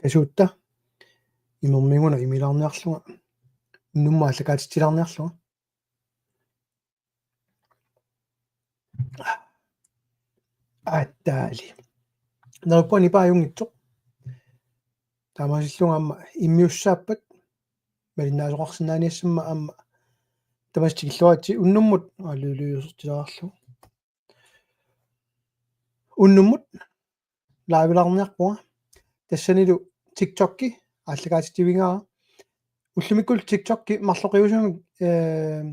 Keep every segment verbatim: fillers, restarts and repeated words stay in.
Kasuutta. Imermik una imilaarniarlunga. Unnummat aallakaatitsilaarniarlunga. Attaali. Neriuppunga nipaa ajunngitsoq. Taamaasillunga aamma immiussaappat. Malinnaasoqarsinnaaniassammat aamma. Tamassi tikilluaritsi unnummut. Aa, lulu-, luusertilaarlugu. Unnummut livelaarniarpunga. Tassanilu TikTokki aallakaatitsivigaara. Ullumikkut TikTokki marloqiusamik, eh,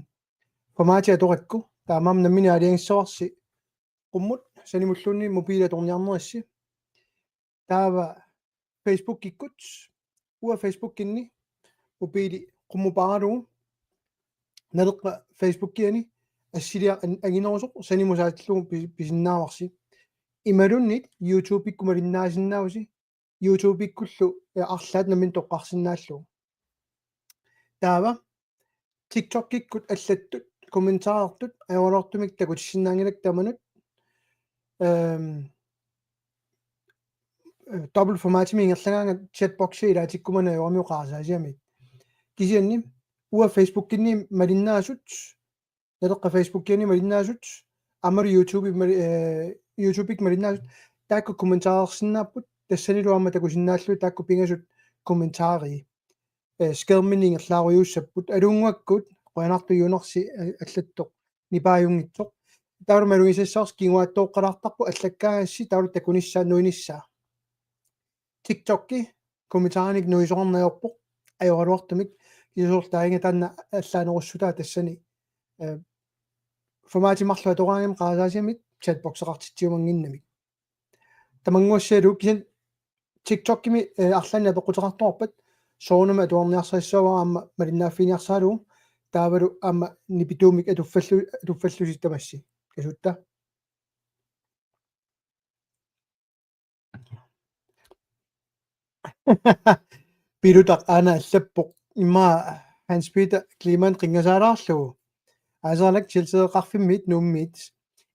formati atorakku. Taamaammat nammineq aalajangissavarsi qummut sanimulluunniit mobiili atorniarnerissi. Taava Facebookikkut, uanga Facebookinni mobiili qummupaaralugu, Naleqqap Facebookiani assiliaq an-, anginerusoq sanimut saatillugu pi-, pisinnaavarsi. Imaluunniit YouTubekkut malinnaasinnaavusi, YouTubekkullu, eh, arlaat nammineq toqqarsinnaallugu. Taava TikTokikkut allattut, kommentarertut, ajoraluartumik takutissinnaanngilakka tamanut. Ehm, eh, dobbelt formatimik ingerlagaangat chatboxi ilaatikkumaneq ajoramiuk qarasaasiamiit. Kisianni uanga Facebookinni malinnaasut, Naleqqap Facebookiani malinnaasut, aammalu YouTubep mali-, eh, YouTubep malinnaasut, taakku kommentarersinnaapput, tassanilu aamma takusinnaallugit taakku pingasut kommentarii. Eh, skærmini ingerlaarujuussapput, aluunnguakkut, qujanartujuunarsi, eh, allattoq, nipaa ajunngitsoq. Taavalu malugisassarsi kinguaattooqqalaartarpoq, allakkaangassi taavalu takunissaa nuinissaa. TikTokki kommentarinik nuisoqarneq ajorpoq, ajoraluartumik, kisianni soorlu taanna allaanerussutaa tassani, eh, formati marluk atoraangamik qarasaasiamiit chatboxeqartitsiumannginnamik. Tamannguassialu kisianni TikTokimi, eh, arlaannik apeqquteqartoqarpat soorunami atuarniarsarissaavara aamma malinnaaffiginiarsaralugu taavalu aamma nipituumik atuffallu-, atuffallusi tamassi. Kasuutta. Pilutaq aana allappoq. Immaqa Hans Peter Kleemann qinngasaalaarlugu. Aasaq Anak Chelseaqarfimmiit Nuummiit.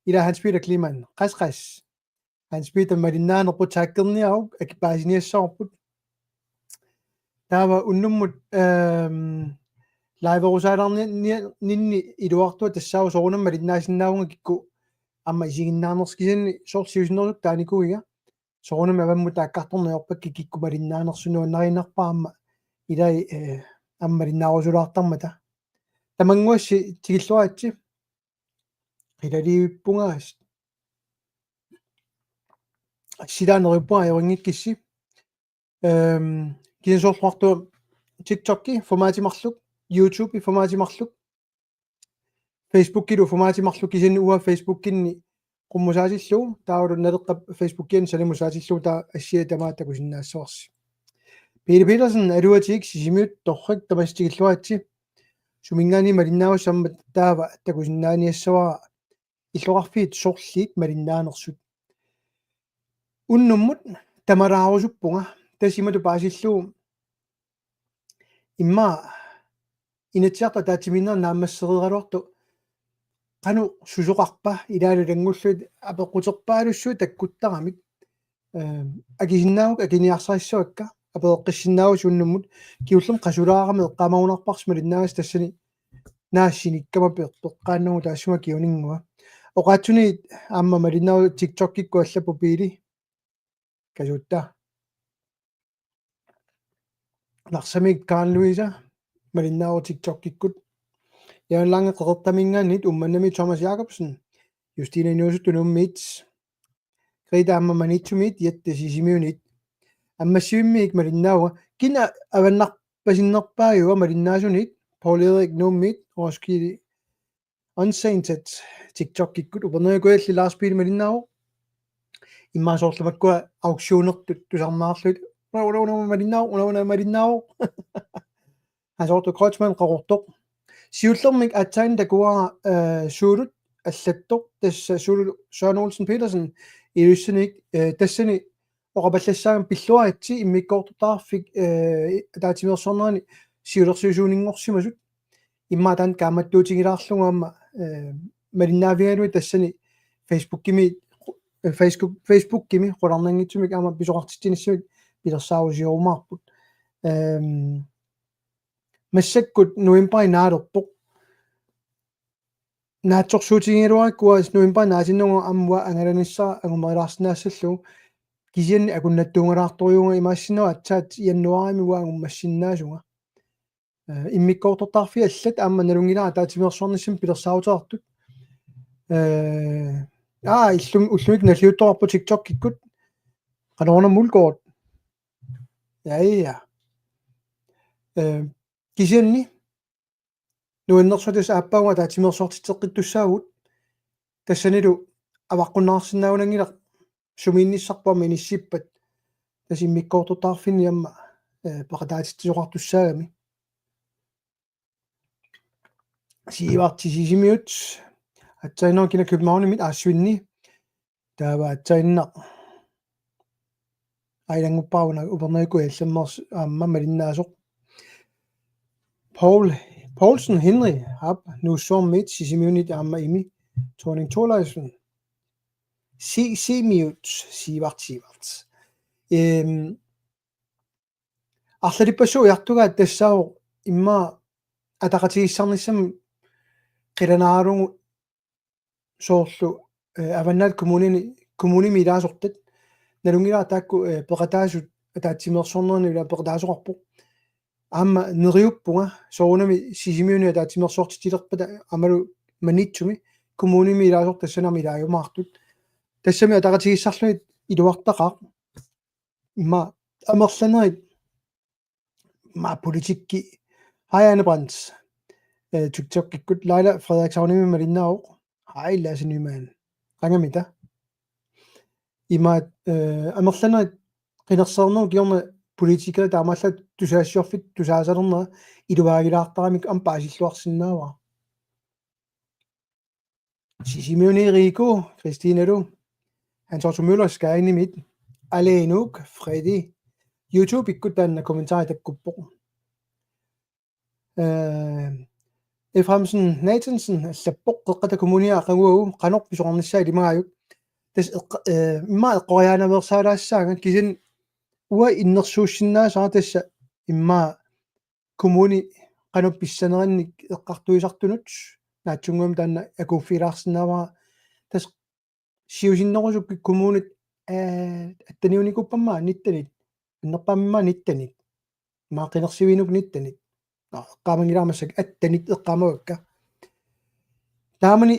Ila Hans Peter Kleemann. Qas qas. Hans Peter malinnaanerput taakkerniaruk akipaasiniassavarput. Taava unnummut, ehm, liverusaalaarni-, ni-, ninni iluartua tassaavoq soorunami malinnaasinnaavunga kikkut aamma isiginnaanersoq kisianni soorlu siusinnerusukkut taanikuuiga. Soorunami avammut taakkartorneq ajorpakka kikkut malinnaanersut nuannariinnarpara aamma ilai, eh, aamma malinnaarusulaartarmata. Tamannguassi tikilluaritsi. Qilaliivippunga. Silaaneruuppunga ajorinngikkussi. Ehm, kisianni soorlu oqartunga TikTokki formati marluk, YouTubei formati marluk, Facebookilu formati marluk kisianni uanga Facebookinni qummusaatillugu, taavalu Naleqqap Facebookiani sanimut saatillugu taava assigiit tamaat takusinnaassavarsi. Pele Petersen, aluatik Sisimiut torrak tamassi tikilluaritsi. Suminngaanniit malinnaavassammat taava takusinnaaniassavara illoqarfiit sorliit malinnaanersut. Unnummut tamalaarusuppunga tassa imatut paasillugu immaqa Inatsisartut ataatsimiinnerat naammassereeraluartoq qanoq susoqarpa ilaalu ilanngullugit apeqquterpaalussuit takkuttaramik. Ehm, akisinnaavakka akiniarsarissavakka apereqqissinnaavusi unnummut kingullermik qasulaarami eqqaamagunarparsi malinnaagassi tassani naassinik kama pe-, peqqaannagu taassuma kinguninnguaq. Oqaatsunit aamma malinnaavoq TikTokikkut allappoq Pele. Kasuutta. Narsamik Karen Louise, malinnaavoq TikTokikkut. Jørgen Lange Qeqertaminngaanniit Uummannamiit Thomas Jakobsen, Justine Inuusuttut Nuummiit, Greta aamma Maniitsumiit, Jette Sisimiuniit. Ammassivimmiit malinnaavoq. Kina avannarpasinnerpaajuva malinnaasunit, Paul Erik Nuummiit, Roskilde Uncensored TikTokikkut, Upernavik Kujalleq Lars Pele malinnaavoq. Immaqa soorlu makkua auktionertut tusarnaarlugit. Una, una, una malinnaavoq, una, una malinnaavoq. Hans Otto Kreutzmann Qaqortoq. Siullermik aatsaat takuara, eh, Suulut allattoq, tassa Suulut Søren Olsen Petersen, Ilulissanik, eh, tassani oqapallassaanga pilluaritsi immikkoortortaqarfik, eh, ataatsimeersuarnerani siulersuisuuninngorsimasut. Immaqa taanna kaammattuutigilaarlugu aamma, eh, malinnaavigalugit tassani Facebookimi, eh, Facebook, Facebookimi qularnanngitsumik aamma pisoqartitsinissamik pilersaarusiorumaarput. Ehm, massakkut novembarip naalerpoq. Naatsorsuutigigaluarakku uanga novembarip naatinnagu aamma angalanissara angumerilaarsinnaassallugu, kisianni akunnattuungalaartorujuuvunga, imaassinnaavoq aatsaat januaarimi uanga angummassinnaasunga. Eh, immikkoortortaqarfiit allat aamma nalunngilara ataatsimeersuarnissamut pilersaaruteqartut. Eh, aa, illum-, ullumikkut nalliuttoqarpoq TikTokikkut. Qanoruna Mulgaard. Ja, ja. Eh, kisianni nuannersuaq tassa aappaagu ataatsimeersuartitseqqittussaavugut. Tassanilu avaqqunneqarsinnaagunanngilaq sumiinnissarput aamma inissippat. Tassa immikkoortortaqarfinni aamma, eh, peqataatitsisoqartussaagami. Siivarti Sisimiut. Aatsaannguaq kina Københavnimit aassavigami. Taava aatsaannguaq. Aa, ilannguppara una Upernavik Kujallermeersoq aamma malinnaasoq. Paul Poulsen Henry, aap, Nuussuarmiit Sisimiunit aamma Imi Thorning Thorleifsen. Si-, Sisimiut, Siivart, Siivart. Ehm, arlalippassuit ujartugaat tassaavoq immaqa ataqatigiissaarnissamut qilanaaralugu soorlu, eh, Avannaata Kommunini, kommunimi ilaasortat. Nalunngilara taakku, eh, peqataasut ataatsimeersuarnerani ila peqataasoqarpoq. Aamma neriuppunga soorunami Sisimiuni ataatsimeersuartitsilerpata aammalu Maniitsumi kommunimi ilaasortat tassani aamma ilaajumaartut. Tassami ataqatigiissaarlugit iluartaqaaq. Immaqa amerlanerit, immaqa politikki. Hej, Anne Brandt. Eh, TikTokikkut Laila Frederikshavnimi malinnaavoq. Hej, Lasse Nyman. Qangamita. Imaat, eh, amerlanerit qinersereernerup kingorna politikerit taamaallaat tusagassiorfiit tusaasalernera iluaagilaartaramik aamma paasilluarsinnaavara. Sisimiuni Riku, Kristinalu, Hans Otto Møller Skagenimit, Aleenuk, Freddy, YouTubeikkut taanna kommentarit takkuppoq. Eh, Efraimsen Nathansen allappoq: Qeqqata Kommunia aqaguagu qanoq pisoqarnissaa ilimagaajuk? Tassa eqqa-, eh, immaqa eqqoriaanaveersaalaassaanga, kisianni uanga innersuussinnaasara tassa immaqa kommuni qanoq pissanerannik eqqartuisartunut naatsunnguamik taanna akuuffigilaarsinnaavara. Tassa siusinnerusukkut kommunit, eh, atteniunikuupput aamma nittenit. Annerpaamik aamma nittenit. Immaqa qinersiviinukku nittenit. Nå, eqqaamanngilara massakkut attenit eqqaamavakka. Taamani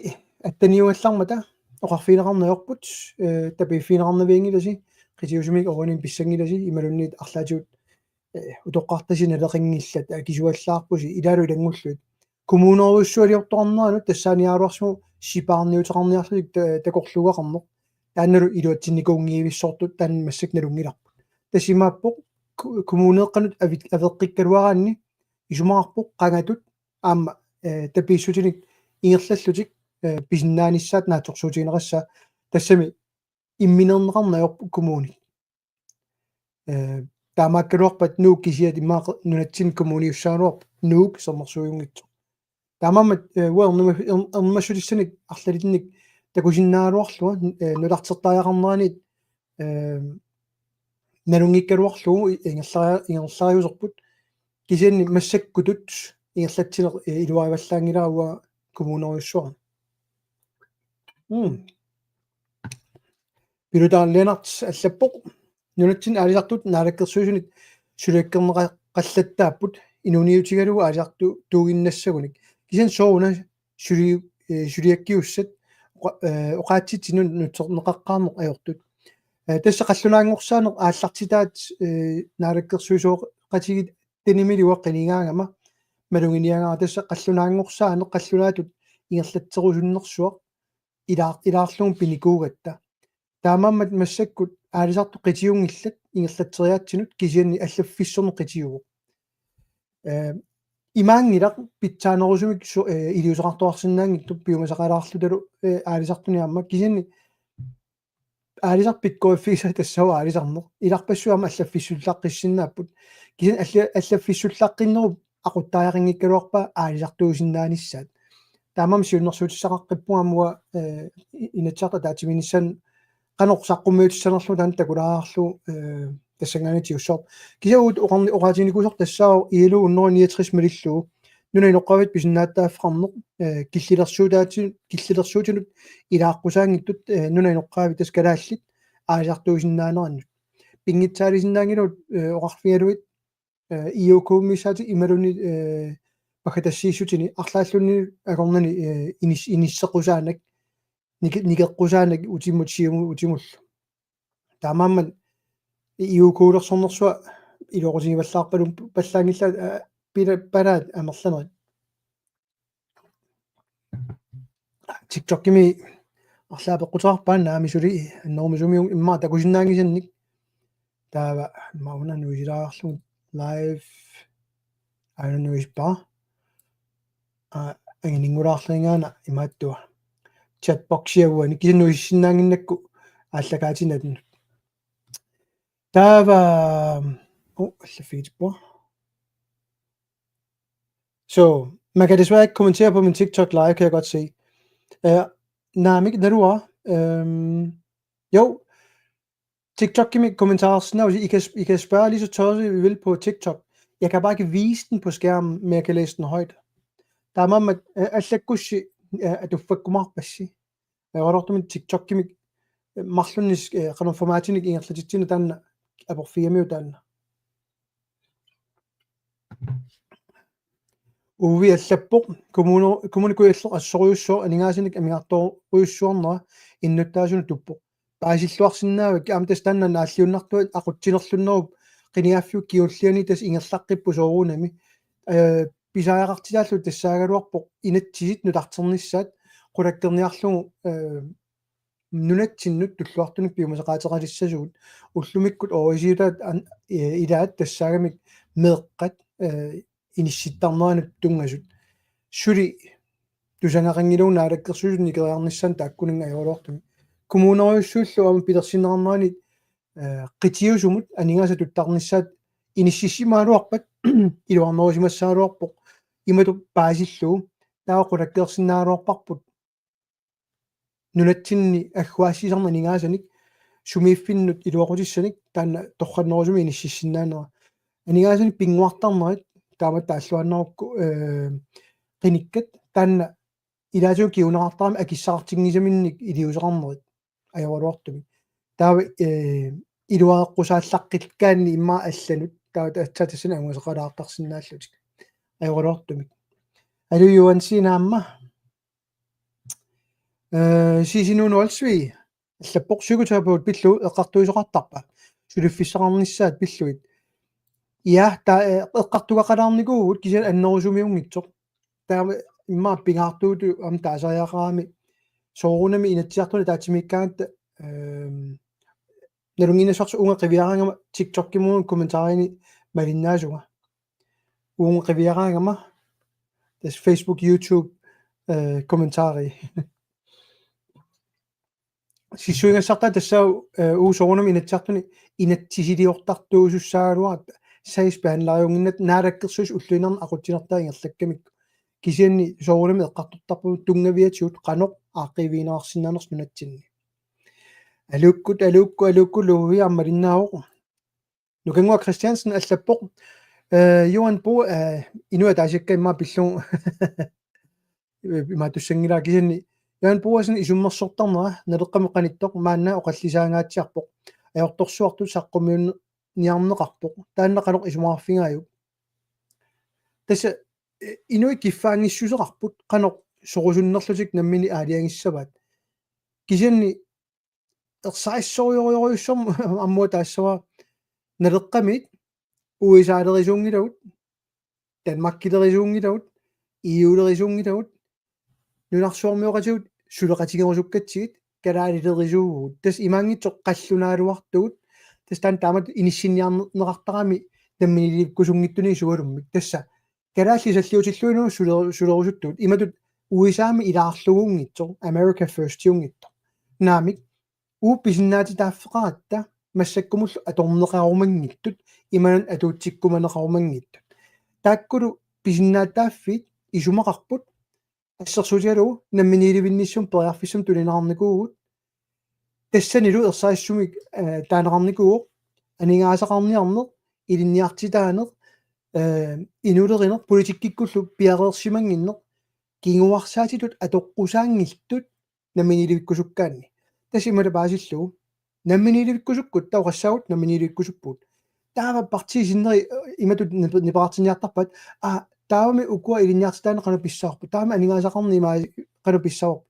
atteniugallarmata oqarfigineqarneq ajorput, eh, tapiiffigineqarnavianngilasi, qitiusumik uaniit pissanngilasi, imaluunniit arlaatigut, eh, utoqqartasi naleqanngillat, akisuallaarpusi, ilaalu ilanngullugit. Kommunerujussualiortoqarneranut tassaaniaraluarsimapput sipaarniuteqarniarlutik ta-, takorluugaqarneq. Taannalu iluatsinnikuunngivissortut taanna massakkut nalunngilarput. Tassa imaappoq ku-, kommuneeqqanut avit-, aveqqikkaluaraanni isumaqarpoq qangatut aamma, eh, tapiissutinik ingerlallutik, eh, pisinnaanissaat naatsorsuutigineqassaaq, tassami imminerneqarneq ajorput kommunit. Eh, taamaakkaluarpat Nuuk kisiat immaqa nunatsinni kommuniussagaluarpoq, Nuuk sermersuujunngitsoq. Taamaammat, eh, uanga ernuma-, ern-, ernumassutissanik arlalinnik takusinnaagaluarlunga, eh, nutartertariaqarneranit, eh, nalunngikkaluarlugu i-, ingerlari-, ingerlariuserput. Kisianni massakkutut ingerlatsineq, eh, iluarivallaanngilara uanga kommunerujussuarmi. Mm. Pilutaan Lennert allappoq: Nunatsinni aalisartut Naalakkersuisunit suliakkerneqaqallattaapput, inuuniutigalugu aalisartuuginnassagunik. Kisianni sooruna suli-, eh, suliakkiussat oqa-, eh, oqaatsitsinnut nutserneqaqqaarneq ajortut. Eh, tassa qallunaanngorsaaneq aallartitaat, eh, naalakkersuisooqatigiit tanimili uanga qinigaagama maluginiagara, tassa qallunaanngorsaaneq qallunaatut ingerlatserusunnersuaq ilaa-, ilaarlugu pinikuugatta. Taamaammat massakkut aalisartut qitiunngillat ingerlatseriaatsinut, kisianni allaffissorneq qitiuvoq. Eh, imaanngilaq pitsaanerusumik su-, eh, iliuuseqartoqarsinnaanngitsoq piumasaqalaarlutalu, eh, aalisartuni aamma, kisianni aalisartut pikkoriffigisai tassaavoq aalisarneq. Ilarpassui aamma allaffissullaqqissinnaapput. Kisianni alla-, allaffissullaqqinnerup aquttariaqanngikkaluarpaa aalisartuusinnaanissaat. Taamaammat siunnersuutissaqaqqippunga aamma uanga, eh, i-, Inatsisartut ataatsimiinnissaannut qanoq saqqummiutissanerlugu taanna takulaarlugu, eh, Tassanngaanniit tigussavarput. Kisianni uagut oqarni-, oqaatiginikuusarput tassaavoq I L O hundrede niogtres malillugu nunap inoqqaaviata pisinnaatitaaffeqarneq, eh, killilersuutaati-, killilersuutinut ilaaqqusaanngitsut, eh, nunap inoqqaavi tassa kalaallit aalisartuusinnaanerannut. Pinngitsaalisinnaanngilagut, eh, oqarfigalugit, eh, I O K-miissaat imaluunniit, eh, pakkatassiissutini arlaallunni akornanni, eh, inis-, inisseqqusaaneq, nike-, nikeqqusaaneq utimut siumut utimullu. Taamaammat I O K-ulersornersua iluaqutigivallaarpaluupput pallaanngillat, eh, pila-, palaat amerlanerit. TikTokimi arlaat peqquteqarpaat naami suli annerusumik immaqa takusinnaanngisannik. Taava immaqa una nuisilaarlugu live aana nuisippara. Aa, angininngulaarlerigaana imaattua. Chatboxia uani kisianni nuisissinnaannginnakku aallakaatitannut. Taava, oh, allaffigitippara. Så man kan desværre ikke kommentere på min TikTok live, kan jeg godt se. Øh, nej, men ikke, når du er. Øhm, jo, TikTok, giv mig kommentarer. Sådan, I kan, I kan spørge lige så tosset, I vil på TikTok. Jeg kan bare ikke vise den på skærmen, men jeg kan læse den højt. Taamaammat, øh, allakkussi, øh, atuffakkumaarpassi. Ajoraluartumik TikTokimi, eh, marlunnik, eh, qanoq formaatinik ingerlatitsineq taanna aporfigigamiuk taanna. Uvi allappoq, kommune-, Kommune Kujalleq assorujussuaq aningaasanik amigartorujussuarnera innuttaasunut tuppoq. Paasilluarsinnaavakka aamma tassa taanna naalliunnartuat aqutsinerlunnerup qinigaaffiup kingulliani tassa ingerlaqqipput soorunami. Eh, pisariaqartitaallutik tassaagaluarpoq inatsisit nutarternissaat qulakkeerniarlugu, eh, nunatsinnut tulluartunik piumasaqaateqalissasugut ullumikkut oorisiutaat an-, eh, ilaat tassaagamik meeqqat, eh, inissittarneranut tunngasut. Suli tusagaqanngilagut naalakkersuisut nikeriarnissaannut taakkuninnga ajoraluartumik. Kommunerujussuillu aamma pilersinneqarnerani, eh, qitiusumut aningaasat tuttarnissaat inississimagaluarpat iluarnerusimassagaluarpoq. Imatut paasillugu taava qulakkeersinnaagaluarparput nunatsinni agguaassisarneq aningaasanik sumiiffinnut iluaqutissanik taanna torrannerusumik inississinnaanera. Aningaasanik pinnguartarnerit taamatut taalluaannarukku, eh, qinikkat taanna ilaatigut kinguneqartarami akissaqartinngisaminnik iliuuseqarnerit ajoraluartumik. Taava, eh, iluareqqusaallaqqikkaanni immaqa allanut taava aatsaat tassani anguseqalaartarsinnaallutik ajoraluartumik. Alu Juansi naamma. Eh, Sisinuunu Olsvig allappoq: Psykoterapeut pillugu eqqartuisoqartarpa suliffissaqarnissaat pillugit? Ja, taava, eh, eqqartugaqalaarnikuuvugut kisianni annerusumiunngitsoq. Taava immaqa pingaartuutut aamma taasariaqarami soorunami Inatsisartuni ataatsimiikkaangatta, ehm, nalunnginnassavarsi uunga qiviaraangama TikTokimuun kommentarini malinnaasunga. Uunga qiviaraangama tassa Facebook, YouTube, eh, kommentarii. Sissuigassartaa tassa, eh, uagut soorunami Inatsisartuni inatsisiliortartuusussaagaluarput sagsbehandleriunnginnatta Naalakkersuisut ulluinnarni aqutsinertaa ingerlakkamikku. Kisianni soorunami eqqartortarpugut tunngaviatigut qanoq aaqqiivigineqarsinnaanersoq nunatsinni. Aluukkut, aluukkut, aluukkut, Louis aamma malinnaavoq. Nukannguaq Christiansen allappoq: Eh, Johan Bo, eh, inuit ataasiakkaat immaqa pillugu imaattussanngilaat kisianni. Johan Boasen isummersortarnera Naleqqami qanittoq maanna oqallisaangaatsiarpoq. Ajortorsuartut saqqummiunniarneqarpoq. Taanna qanoq isumaqarfigaajuk? Tassa, eh, inuit kiffaanngissuseqarput qanoq sorusunnerlutik nammineq aalajangissavaat. Kisianni ersarissorujorujussuarmik ammut taassavara Naleqqamiit U S A-lerisuunngilagut, Danmarkilerisuunngilagut, E U-lerisuunngilagut, nunarsuarmioqatigut suleqatigerusukkatsigit kalaalilerisuuvugut. Tassa imaanngitsoq qallunaaluartugut. Tassa taanna taamatut inissinniarneqartarami namminiilivikkusunngitsunik sualummik. Tassa kalaallit salliutilluinnarmik suler-, sulerusuttugut. Imatut U S A-mi ilaarlugunngitsoq, America First-iunngitsoq. Naamik, uagut pisinnaatitaaffeqaratta massakkumullu atorneqarumanngitsut, imaluunniit atuutsikkumaneqarumanngitsut. Taakkulu pisinnaatitaaffiit isumaqarput, assersuutigalugu namminiilivinnissamut periarfissamik tunineqarnikuuvugut. Tassanilu ersarissumik, eh, taaneqarnikuuvoq. aningaasaqarniarneq, ilinniartitaaneq, eh, inulerineq, politikkikkullu piareersimannginneq, kinguarsaatitut atoqqusaanngillat namminiilivikkusukkaanni. Tassa imatut paasillugu. Namminiilivikkusukkutta oqassaagut namminiilivikkusuppugut. Taava partiit sinneri, eh, imatut nip-, nipeqartinniartarpaat, aa, taavami ukua ilinniartitaaneq qanoq pissavarput, taavami aningaasaqarneq ima qanoq pissavarput.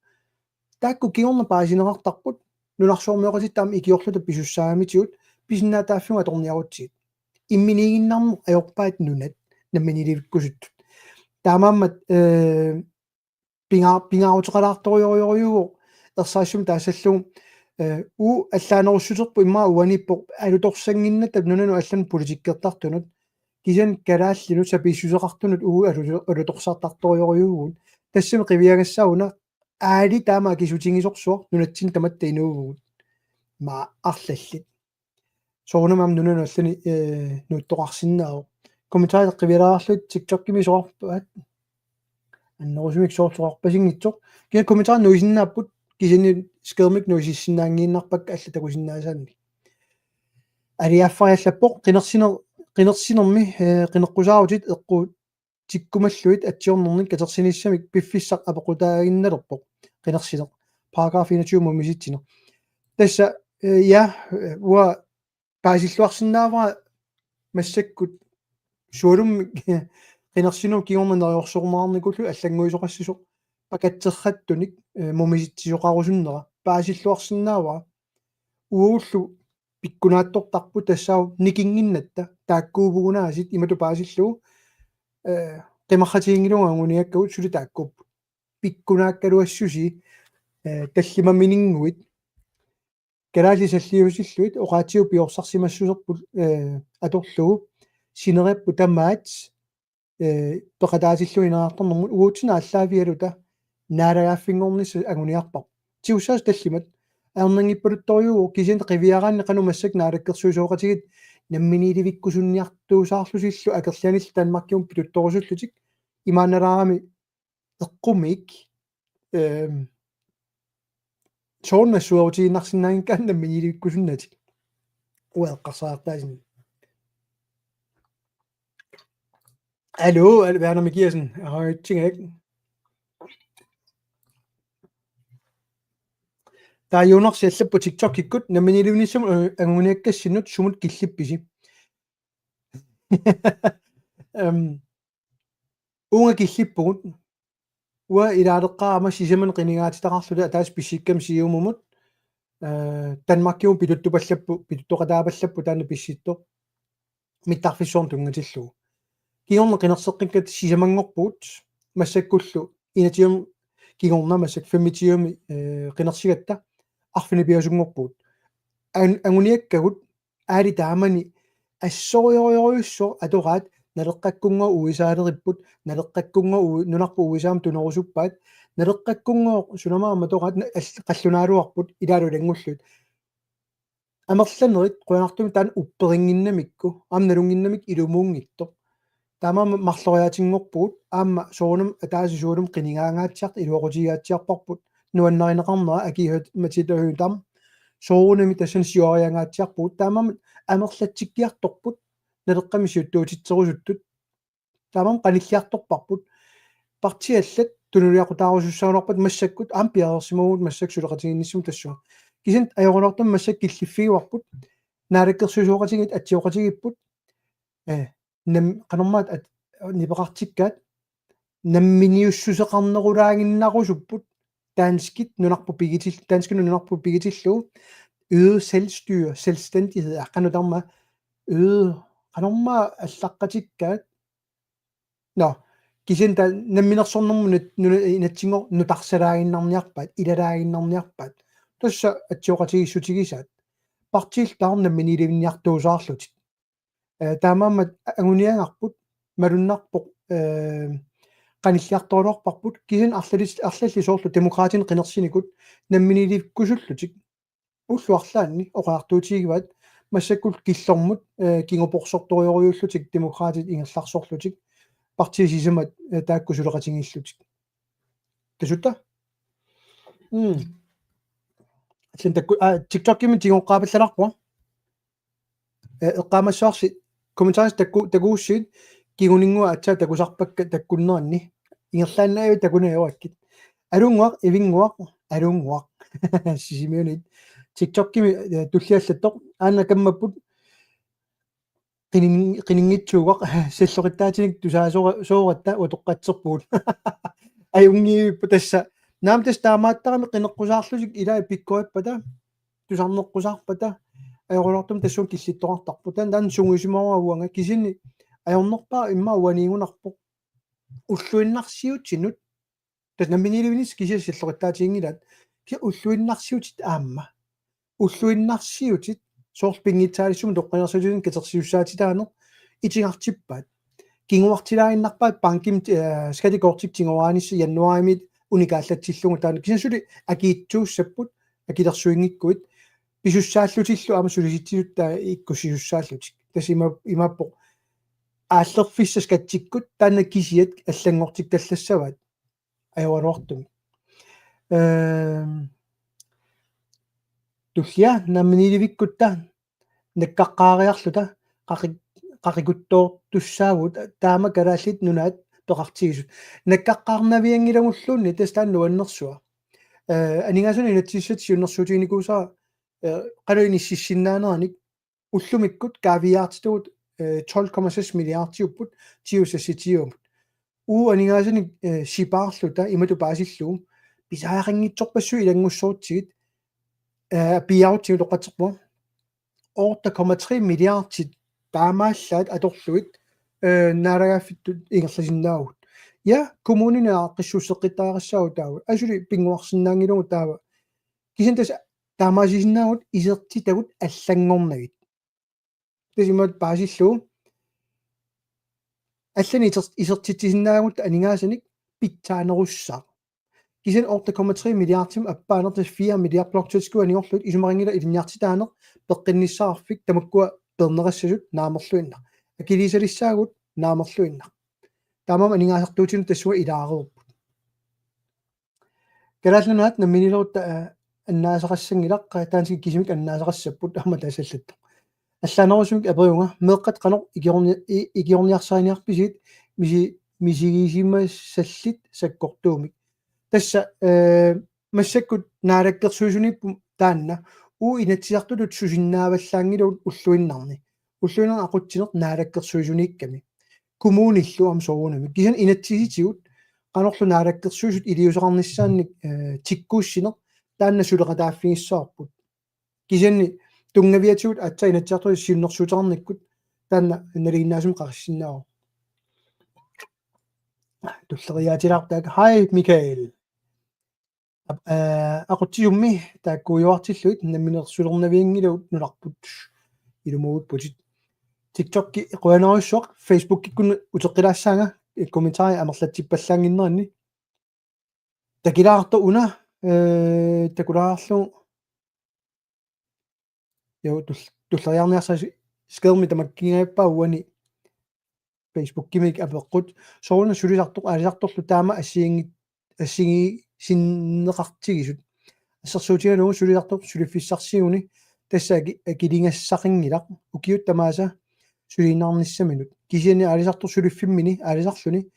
Taakku kingorna paasineqartarput, nunarsuarmioqatitta aamma ikiorluta pisussaammatigut, pisinnaatitaaffigut atorniarutsigit. Imminiiginnarneq ajorpaat nunat, namminiilivikkusuttut. Taamaammat, eh, pinga-, pingaaruteqalaartorujorujuuvoq, ersarissumik taassallugu, eh, uagut allaanerussuterput immaqa uaniippoq alutorsannginnatta nunanut allanut politikkertartunut, kisianni kalaallinut sapiissuseqartunut uagut alu-, alutorsartartorujorujuuvugut. Tassami qiviagassaana aali taama akisutigisorsuaq nunatsinni tamatta inuuvugut. Maa arlallit. Soorunami aamma nunanut allani, eh, nuuttoqarsinnaavoq. Kommentarit qivialaarlutik TikTokimi soorpaat. Annerusumik soorlu soorpasinngitsoq. Kisianni kommentarit nuisinnaapput, kisianni skærmit nuisissinnaanngiinnarpakka allat takusinnaasaannik. Aliaffariallappoq qinersiner-, qinersinermi, eh, qineqqusaarutit eqqu- tikkumallugit atsiornernik katersinissamik piffissaq apeqqutaaginnalerpoq qinersineq. Paragraf enogtyve mumisitsineq. Tassa, eh, ja, eh, uanga paasilluarsinnaavara massakkut sualummik qinersinerup kingorna neriorsorumaarnikullu allannguisoqassisoq pakatserrattunik, eh, mumisitsisoqarusunnera paasilluarsinnaavara. Uagullu pikkunaattortarput tassaavoq nikinnginnatta taakkuuvugut aasiit imatut paasillugu, eh, qimarratiginngilagut anguniakkagut suli taakkuupput. Pikkunaakkaluassusii, eh, tallimamininnguit. Kalaallit salliusillugit oqaatsigut piorsarsimassuserput, eh, atorlugu sineriapput tamaat, eh, peqataatillugu ineriartornermut uatsinnut aallaavigaluta naalagaaffinngornissaq anguniarparput. Tigussaasut tallimat ajornanngippaluttorujuuvoq kisianni qiviaraanni qanoq massakkut naalakkersuisooqatigiit namminiilivikkusunniartuusaarlutillu akerlianillu Danmarkimut pituttorusullutik imaannalaarami eqqumiik, ehm, soorunami nassuerutigiinnarsinnaanngikkaanni namminiilivikkusunnatik. Ueqqarsartaasin. Aluu, al-, Verner Mikiassen. Aa, tjingak. Taava Jonas allappoq TikTokikkut namminiilivinnissamut, eh, anguniakkassinnut sumut killippisi. Ehm, uunga killippugut. Uanga ilaaleqqaarama sisamanik qinigaatitaqarluta ataaseq pissikkami Siumumut, eh, Danmarkimut pituttupallappu-, pituttoqataapallappoq taanna pissittoq mittarfissuarnut tunngatillugu. Kingorna qinerseqqikkatta sisamanngorpugut massakkullu enogtyve kingorna massakkut femogtyve, eh, qinersigatta arfineq-pingasunngorpugut. An-, anguniakkagut aali taamani assorujorujussuaq atoraat naleqqakkunngooq U S A-leripput, naleqqakkunngooq U-, nunarput U S A-mut tunerusuppaat, naleqqakkunngooq sunamaammat atoraat na-, all-, qallunaaluarput ilaalu ilanngullugit. Amerlanerit qujanartumik taanna upperinnginnamikku, aamma nalunnginnamikku ilumuunngitsoq. Taamaammat marloriaatinngorpugut, aamma soorunami ataaseq sualummik qinigaangaatsiartoq iluaqutigigaatsiarparput, nuannarineqarnera akiuhat Matilda Høegh-Dam, soorunami tassani siuariangaatsiarpugut, taamaammat amerlatsikkiartorput, naleqqami siuttuutitserusuttut, taamaammat qanilliartorparput, partiit allat tunuliaqutaarusussagaluarpata massakkut, aamma piareersimavugut massakkut suleqatigiinnissamut tassunga. Kisianni ajoraluartumik massakkut killiffigivarput, naalakkersuisooqatigiit atsioqatigiipput, eh, nam-, qanormaat at-, nipeqartikkaat, namminiussuseqarnerulaaginnarusupput, danskit nunarput pigitil-, danskinut nunarput pigitillugu, øget selvstyre, selvstændighed, aqqanut tarma, øget, qanormaa allaqqatikkaat, nå, kisianni taava namminersornermut nut-, nuna-, inatsinngooq nutarsalaaginnarniarpaat, ilalaaginnarniarpaat. Tassa atsioqatigiissutigisaat. Partiillu taava namminiilivinniartuusaarlutik. Eh, taamaammat anguniagarput, malunnarpoq, eh, qanilliartoraluarparput, kisianni arlalis-, arlallit soorlu Demokraatinit qinersinikut, namminiilivikkusullutik, ullut arlaanni oqariartuutigivaat, massakkut killormut, eh, kinguporsortorujorujuullutik Demokraatit ingerlasorlutik, partiit sisamat, eh, taakku suleqatigiillutik. Tassaavoq? Mm. Sen takku, ah, TikTokimi tigoqqaapallalaarpunga. Eh, eqqaamassavarsi kommentaarisi taku-, takuussigit kinguninnguaq aatsaat takusarpakka takkunneranni. Ingerlaannaq takuneq ajorakkit. Alunnguaq, Ivinnguaq, Alunnguaq. Sisimiunit. TikTokimi, eh, tulliallattoq. Aana kammapput qinin-, qininngitsuugaq salloqittaatinik tusaasora-, sooratta utoqqatserpugut. Ajunngivipput tassa. Naamik tassa taamaattarami qineqqusaarlutik ilai pikkoippata. Tusarneqqusaarpata. Ajoraluartumik tassuuna killittoqartarput. Taanna, taanna sungiusimavara uanga kisianni ajornerpaaq immaqa uaniigunarpoq. Ulluinnarsiutinut. Tassa namminiilivinissaq kisianni salloqittaatiginngilaat. Kisianni ulluinnarsiutit aamma. Ulluinnarsiutit soorlu pinngitsaaliissummik toqqaannarsiutitut katersisussaatitaaneq itigartippaat. Kinguartilaaginnarpaat bankimut, eh, skattekortikkut tigooraanissaq januaarimiit unikaallatsillugu taanna. Kisianni suli akiitsuussapput, akilersuinngikkuit, pisussaallutillu aamma sulisitsisut taava ikkussisussaallutik. Tassa ima-, imaappoq aallerfissat skattikkut taanna kisiat allanngortikkallassavaat. Ajoraluartumik. Ehm, tullia namminiilivikkutta nakkaqqaariarluta qaqi-, qaqikuttoortussaavugut taama Kalaallit Nunaat peqartigisut. Nakkaqqaarnavianngilagulluunniit tassa taanna nuannersua. Eh, aningaasanut inatsisissatut siunnersuutiginikuusara, eh, qanoq inississinnaanerannik ullumikkut kaaviiaartitavut, eh, tolv komma seks milliardiupput ti tusind seksogtyvemut. Uagut aningaasanik, eh, sipaarluta imatut paasillugu pisariaqanngitsorpassuit ilanngussuutsigit, eh, piiarutsigit utoqqatserpunga. Otte komma tre milliardit taamaallaat atorlugit, eh, naalagaaffittut ingerlasinnaavugut. Ja, kommunini aaqqissuusseqqittariaqassaagut taava. Asuli pinnguarsinnaanngilagut taava. Kisianni tassa taamaasissinnaavugut isertitagut allanngornagit. Tassa imatut paasillugu. Allanik iser-, isertitsisinnaagutta aningaasanik pitsaanerussaaq. Kisianni otte komma tre milliardimut appaaneq tassa fire milliard bloktilskud anigorlugit isumaqanngilaq ilinniartitaaneq peqqinnissaqarfik tamakkua peerneqassasut naamerluinnaq. Akiliisalissaagut naamerluinnaq. Taamaammat aningaasartuutinut tassunga ilaareerput. Kalaallit Nunaat namminiilerutta, eh, annaasaqassanngilaq, eh, danskit kisimik annaasaqassapput aamma tassa allattoq. Allaanerusumik aperiunga, meeqqat qanoq ikiorni-, i-, ikiorniarsariniarpisigit misi-, misigisimasallit sakkortuumik. Tassa, eh, massakkut naalakkersuisuniippoq taanna, uagut Inatsisartutut susinnaavallaanngilagut ulluinnarni. Ulluinnarni aqutsineq naalakkersuisuniikkami. Kommunillu aamma soorunami. Kisianni inatsisitigut qanorlu naalakkersuisut iliuuseqarnissaannik, eh, tikkuussineq taanna suleqataaffigissavarput. Kisianni tunngaviatigut aatsaat Inatsisartuni siunnersuuteqarnikkut taanna nalinginnaasumik qaqissinnaavoq. Tulleriiaatilaartaak. Hej, Michael. Ap-, eh, aqutsisummi taakkuujuartillugit namminersulernavianngilagut nunarput ilumuuipputit. TikTokki qujanarujussuaq, Facebookkikkut uteqqilaassaanga, eh, kommentarit amerlatsippallaannginneranni. Takilaartoq una, eh, takulaarlugu. Jo, tull-, tulleriiarniarsara skærmi tamakkiingajappaa uani Facebookimi apeqqut. Sooruna sulisartoq aalisartorlu taama assigiinngi-, assigiinngisinneqartigisut. Assersuutigalugu sulisartoq suliffissarsiguni tassa aki-, akiligassaqanngilaq ukiut tamaasa suliinnarnissaminut. Kisianni aalisartoq suliffimmini aalisarluni,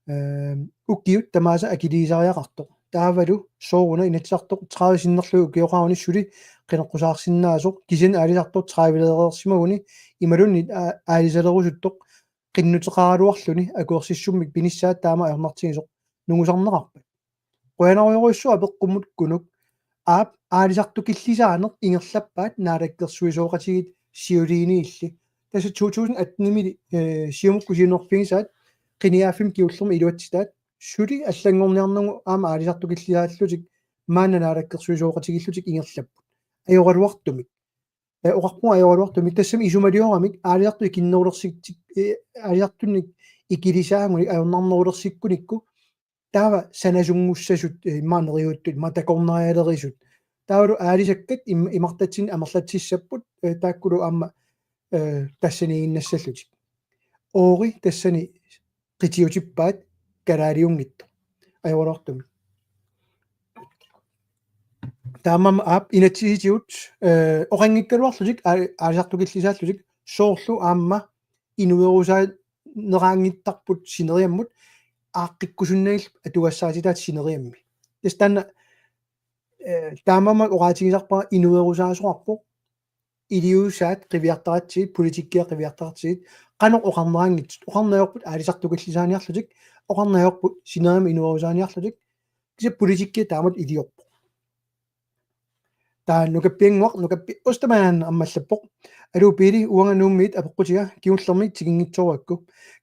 ehm, ukiut tamaasa akiliisariaqartoq. Taavalu sooruna Inatsisartoq tredive sinnerlugit ukioqaruni suli qineqqusaarsinnaasoq, kisianni aalisartoq tredive-leereersimaguni imaluunniit aa-, aalisalerusuttoq qinnuteqaraluarluni akuersissummik pinissaat taama ajornartigisoq nungusarneqarpat. Qujanarujorujussuaq apeqqummut Kunuk. Aap, aalisartukillisaaneq ingerlappaat naalakkersuisooqatigiit siuliini illit. Tassa to tusind atten-imi, eh, Siumukkut siunnerfigisaat qinigaaffimmi kingullermi iluatsitaat suli allanngorniarnagu aamma aalisartukillisaallutik maanna naalakkersuisooqatigiillutik ingerlapput. Ajoraluartumik. Eh, oqarpunga ajoraluartumik tassami isumalioramik aalisartut ikinnerulersitsi-, eh, aalisartunik ikilisaagunik ajornarnerulersikkunikku taava sanasunngussasoq, eh, immaqa neriuuttut, immaqa takornarialerisut. Taavalu aalisakkat im-, imartatsinni amerlatsissapput, eh, taakkulu aamma, eh, tassaniiginnassallutik. Oori tassani qitiutippaat kalaaliunngitsoq. Ajoraluartumik. Taamaammat aap inatsisitigut, eh, oqanngikkaluarlutik, aa-, aalisartukillisaallutik, soorlu aamma inuerusaaneqanngittarput sineriammut aaqqikkusunnagit atugassarititaat sineriammi. Tassa taanna, eh, taamaammat oqaatigisarpara inuerusaasoqarpoq, iliuusaat qiviartaratsigit, politikkiat qiviartaratsigit, qanoq oqarneraanngitsut, oqarneq ajorput aalisartukillisaaniarlutik, oqarneq ajorput sineriammi inuerusaaniarlutik, kisianni politikki taamatut iliorpoq. Taava nukappiannguaq, nukappi Ostermann aamma allappoq: Aluu Pele, uanga Nuummiit apeqqutiga, kingullermik tikinngitsoorakku.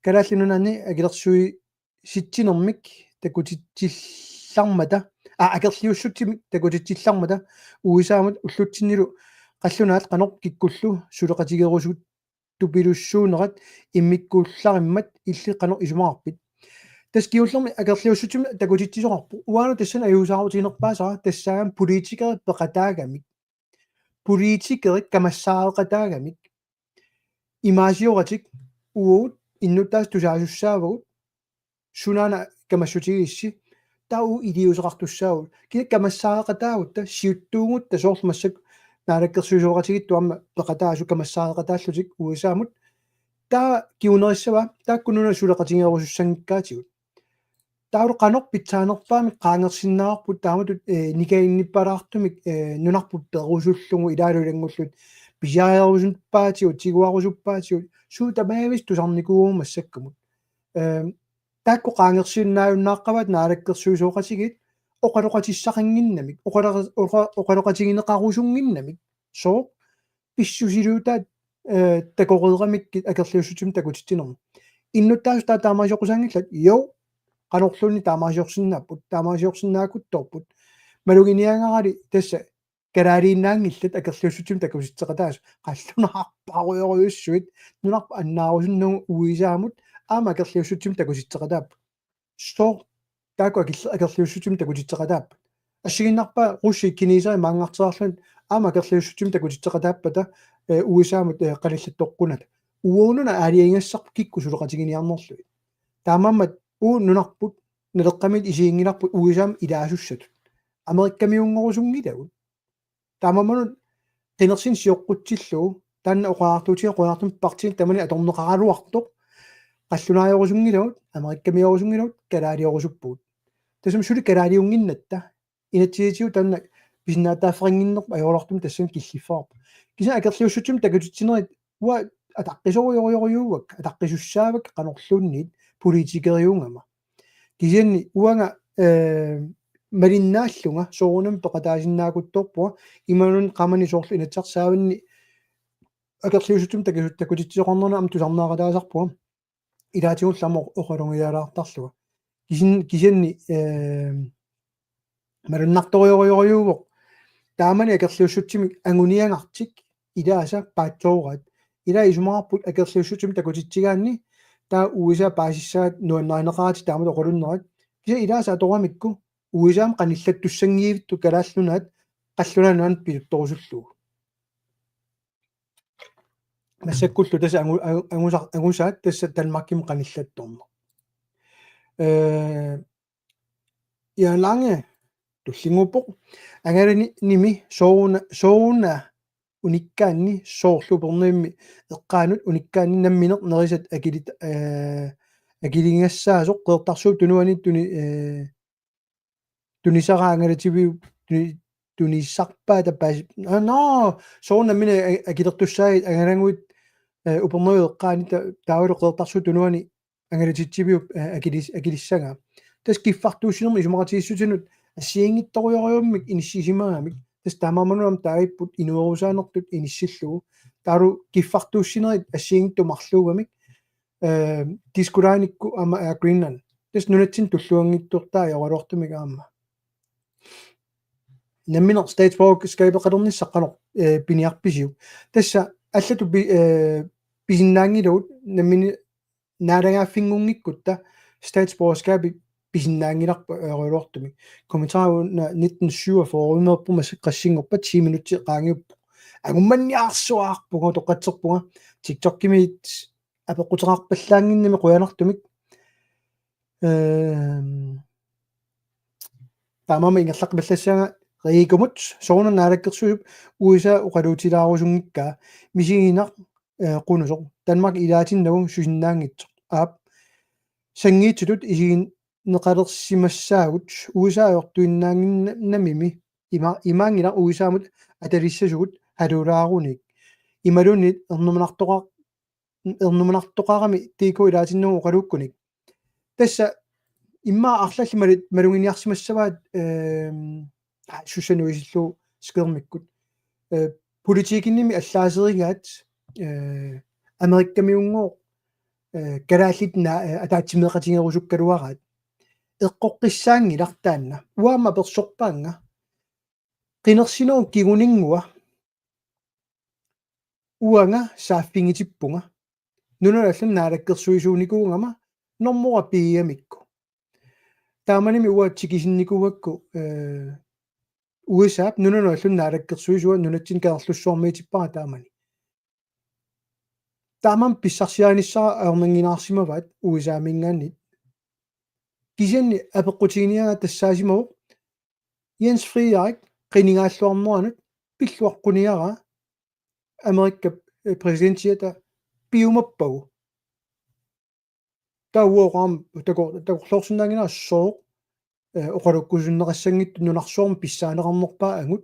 Kalaallit Nunaanni akerliussitsinermik takutitsillarmata, aa, akerliussutsimik takutitsillarmata U S A-mut ullutsinnilu qallunaat qanoq kikkullu suleqatigerusuttupilussuunerat immikkuullarimmat illit qanoq isumaqarpit? Tassa kingullermik akerliussutsimik takutitsisoqarpoq. Uanga tassani ajuusaarutiginerpaasara tassaagami politikerit peqataagamik. Politikerit kamassaareqataagamik. Imaasioratik uagut innuttaasut tusaasussaavagut, sunaana kamassutigigissi, taava uagut iliuuseqartussaavugut. Kisianni kamassaareqataagutta, siuttuugutta, soorlu massakkut naalakkersuisooqatigiittut aamma peqataasut kamassaareqataallutik U S A-mut. Taava kingunerissavaa, taakku nunat suleqatigerusussanngikkaatigut. Taavalu qanoq pitsaanerpaamik qaangersinnaavarput taamatut, eh, nikaginnippalaartumik, eh, nunarput perusullugu ilaalu ilanngullugu pisiarerusuppaatsigut, tiguarusuppaatigut, suut tamaavimmik tusarnikuuvugut massakkumut. Eh, taakku qaangersinnaajunnaaqqavaat naalakkersuisooqatigiit oqaloqatissaqannginnamik, oqaloqa-, oqa-, oqaloqatigineqarusunnginnamik. Sooq? Pissusiliutaat, eh, takoreeramikkit akerliussutsimik takutitsinermi. Innuttaasut taava taamaaliorsinnaanngillat, jo, qanorluunniit taamaaliorsinnaapput, taamaaliorsinnaakuttoorput. Maluginiagarali tassa kalaaliinnaanngillat akerliussutsimik takutitseqataasut, qallunaarparujorujussuit, nunarput annaarusunnagu U S A-mut aamma akerliussutsimik takutitseqataapput. Sooq taakku akerli-, akerliussutsimik takutitseqataappat? Assigiinnarpaa russit kineserit maanngarteriarlugit aamma akerliussutsimik takutitseqataappata, eh, U S A-mut, eh, qanillattoqqunata. Uagut nunat aalajangigassarput kikkut suleqatiginiarnerlugit. Taamaammat uagut nunarput Naleqqamiit isiginngilarput U S A-mut ilaasussatut. Amerikkamiunngorusunngilagut. Taamaammat qinersineq sioqqutsillugu, taanna oqariartuutigalugu qujanartumik partiinit tamanit atorneqaraluartoq, qallunaajorusunngilagut, Amerikkamiuusunngilagut, kalaaliorusuppugut. Tassami suli kalaaliunnginnatta, inatsisitigut taanna pisinnaatitaaffeqannginnerput ajoraluartumik tassani killiffigaarput. Kisianni akerliussutsimik takutitsinerit uanga ataqqisorujorujussuuakka, ataqqisussaavakka qanorluunniit politikeriugama. Kisianni uanga, eh, malinnaallunga soorunami peqataasinnaakuttoorpunga, imaluunniit qamani soorlu Inatsisartut saavanni akerliussutsimik taku-, takutitsisoqarnerani aamma tusarnaaqataasarpunga. Ilaatigullu aamma oq-, oqalugialaartarlunga. Kisin-, kisianni, eh, malunnartorujorujussuuvoq. Taamani akerliussutsimik anguniagartik ilaasa paatsooraat. Ilaa isumaqarput akerliussutsimik takutitsigaanni taava U S A paasissagaat nuannarineqaratik taamatut oqalunnerat. Kisianni ilaasa atoramikku U S A-mut qanillattussanngivittoq Kalaallit Nunaat qallunaat nunaannut pituttorusullugu. Massakkullu tassa angu-, angu-, angusa-, angusaat tassa Danmarkimut qanillattorneq. Eh, Jan Lange tullinnguuppoq: Angalanimi sooruna, sooruna unikkaanni soorlu Upernavimmi eqqaanut unikkaanni nammineq nerisat akilit-, eh, akiligassaasoq Qeqertarsuup Tunuani tuni-, eh, tunisara angalativiup tuni-, tunisarpaata paasi-, ah, nå, soorunami a-, akilertussaagit angalaguit, eh, Upernavimmi eqqaanni ta-, taavalu Qeqertarsuup Tunuani angalatitsiviup, eh, akilis-, akilissagaa. Tassa kiffartuussinermi isumaqatigiissutinut assigiinngitsorujussuarmik inissisimagamik. Tassa taamaammat aamma taagipput inuerusaanertut inissillugu. Taavalu kiffartuussinerit assigiinngitsut marluugamik. Eh, Disko Line-ikkut aamma Air Greenland. Tassa nunatsinni tulluanngitsortaa ajoraluartumik aamma. Nammineq statsborgerskabeqalernissaq qanoq, eh, piniarpisiuk? Tassa allatut pi-, eh, pisinnaanngilagut, nammineq naalagaaffinngunngikkutta statsborgerskabi pisinnaanngilarput ajoraluartumik. Kommentaaruna nitten syvogfyrre-imeerpoq, massakkut qassinngorpat, ti minutsit qaangiuppoq. Angummanniarsuarpunga, utoqqatserpunga. TikTokimi apeqquteqarpallaannginnami qujanartumik. Ehm, taamaammat ingerlaqqipallassaanga Taamaakkut soorunami naalakkersuisup U S A oqaluutilaarusunngikkaa misiginaq, eh, qunusoq. Danmark ilaatinnagu susinnaanngitsoq. Aap. Sanngiitsutut isigineqalersimassaagut U S A ajortuinnaannginnamimi ima-, imaanngilaq U S A-mut atalissasugut haluulaarunik. Imaluunniit ernumanartoqa-, ernumanartoqarami T K ilaatinnagu oqaluukkunik. Tassa immaqa arlallit malu-, maluginiarsimassavaat, ehm, aa, Susanne Uisillu skærmikkut. Eh, politikkinnimi allaaserigaat, eh, Amerikkamiunngooq, eh, kalaallit na-, eh, ataatsimeeqatigerusukkaluaraat. Eqqoqqissaanngilaq taanna. Uanga aamma apersorpaannga. Qinersinerup kinguninngua uanga saaffiginnitippunga. Nunanut allanut naalakkersuisuunikuugama normora piigamikku. Taamanimi uanga tikisinnikuugakku, eh, U S A-p nunanut allanut naalakkersuisua nunatsinni Kangerlussuarmiitippara taamani. Taamaammat pissarsiarinissara ajornannginnaarsimavaat U S A-minngaanniit. Kisianni apeqqutiginiagaat tassaasimavoq Jens Frederik qinigaalluarneranut pilluaqquniaraa Amerikap, eh, præsidentiata piumappagu. Taava uanga aamma tako-, takorloorsinnaanngilara sooq, eh, oqalukkusunneqassanngitsoq nunarsuarmi pissaaneqarnerpaaq angut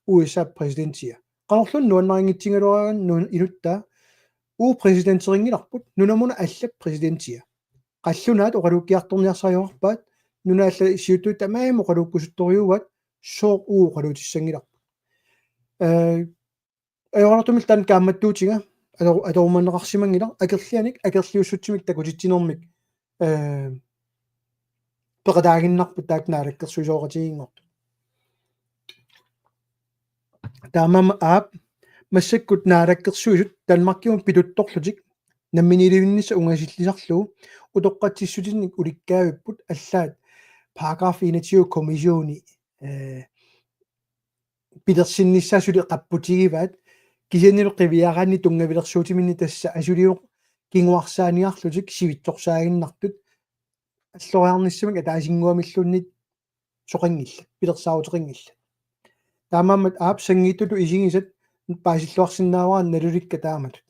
U S A-p præsidentia. Qanorluunniit nuannarinngitsigaluaraangat nu-, inuttaa uagut præsidenterinngilarput, nunamuna allap præsidentia. Qallunaat oqaluukkiartorniarsariuarpaat, nunat allat siuttut tamarmik oqaluukkusuttorujuuaat, sooq uagut oqaluutissanngilarput. Eh, ajoraluartumillu taanna kaammattuutiga, ato-, atorumaneqarsimanngilaq, akerlianik, akerliussutsimik takutitsinermik, eh, peqataaginnarput taakku naalakkersuisooqatigiinngortut. Taamaammat aap, massakkut naalakkersuisut Danmarkimut pituttorlutik namminiilivinnissaq ungasillisarlugu utoqqatsissutinik ulikkaavipput allaat paragraf enogtyve kommissioni, eh, pilersinnissaa suli qapputigivaat, kisiannili qiviaraanni tunngavilersuutiminni tassa asuliuq kinguarsaaniarlutik sivitsorsaaginnartut alloriarnissamik ataasinnguamilluunniit soqanngillat, pilersaaruteqanngillat. Taamaammat aap sanngiitsutut isigisat paasilluarsinnaavara nalulikka taamatut.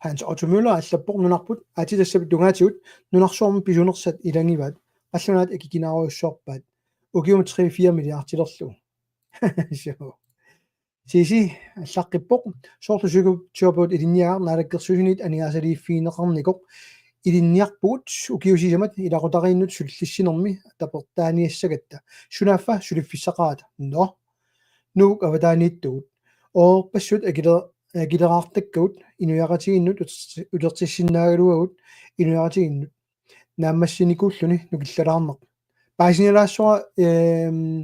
Hans Otto Møller allappoq nunarput aatsitassapit tungaatigut nunarsuarmi pisunersat ilagivaat, qallunaat akikinaarujussuarpaat, ukiumut tre fire milliardilerlugu. Suu. Sisi allaqqippoq, soorlu psykoterapeut ilinniagaq naalakkersuisuniit aningaasaliiffigineqarnikoq ilinniarpugut ukiut sisamat ilaqutariinnut sullissinermi tapertaaniassagatta. Sunaaffa suliffissaqarata? Nå. Nuuk avataaniittugut. Oorpassuit akile-, akileraartakkagut inuiaqatigiinnut uterti-, utertissinnaagaluagut inuiaqatigiinnut. Naammassinikuulluni nukillalaarneq. Paasinilaassavara, ehm,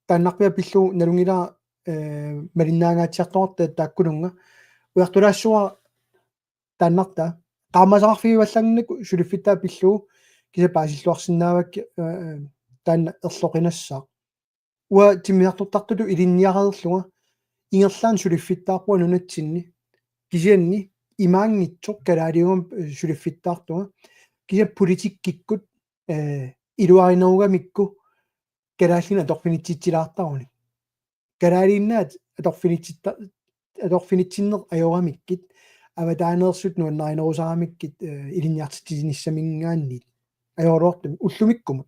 taannarpiaq pillugu nalunngilara, eh, malinnaangaatsiartoqartoq taakkununnga. Ujartulaassavara taannartaa. Qaammasaqarfigivallaannginnakku suliffittaa pillugu kisianni paasilluarsinnaavakkit, eh, taanna erloqinassaaq. Uanga timmisartortartutut ilinniareerlunga ingerlaannaq suliffittaarpunga nunatsinni. Kisianni imaanngitsoq kalaaliugama, eh, suliffittaartunga. Kisianni politikkikkut, eh, iluarinerugamikku kalaallinik atorfinitsitsilaartaruni. Kalaaliinnaat atorfinitsitta-, atorfinitsinneq ajoramikkit, avataaneersut nuannarinerusaramikkit, eh, ilinniartitsinissaminngaanniit. Ajoraluartumik ullumikkumut.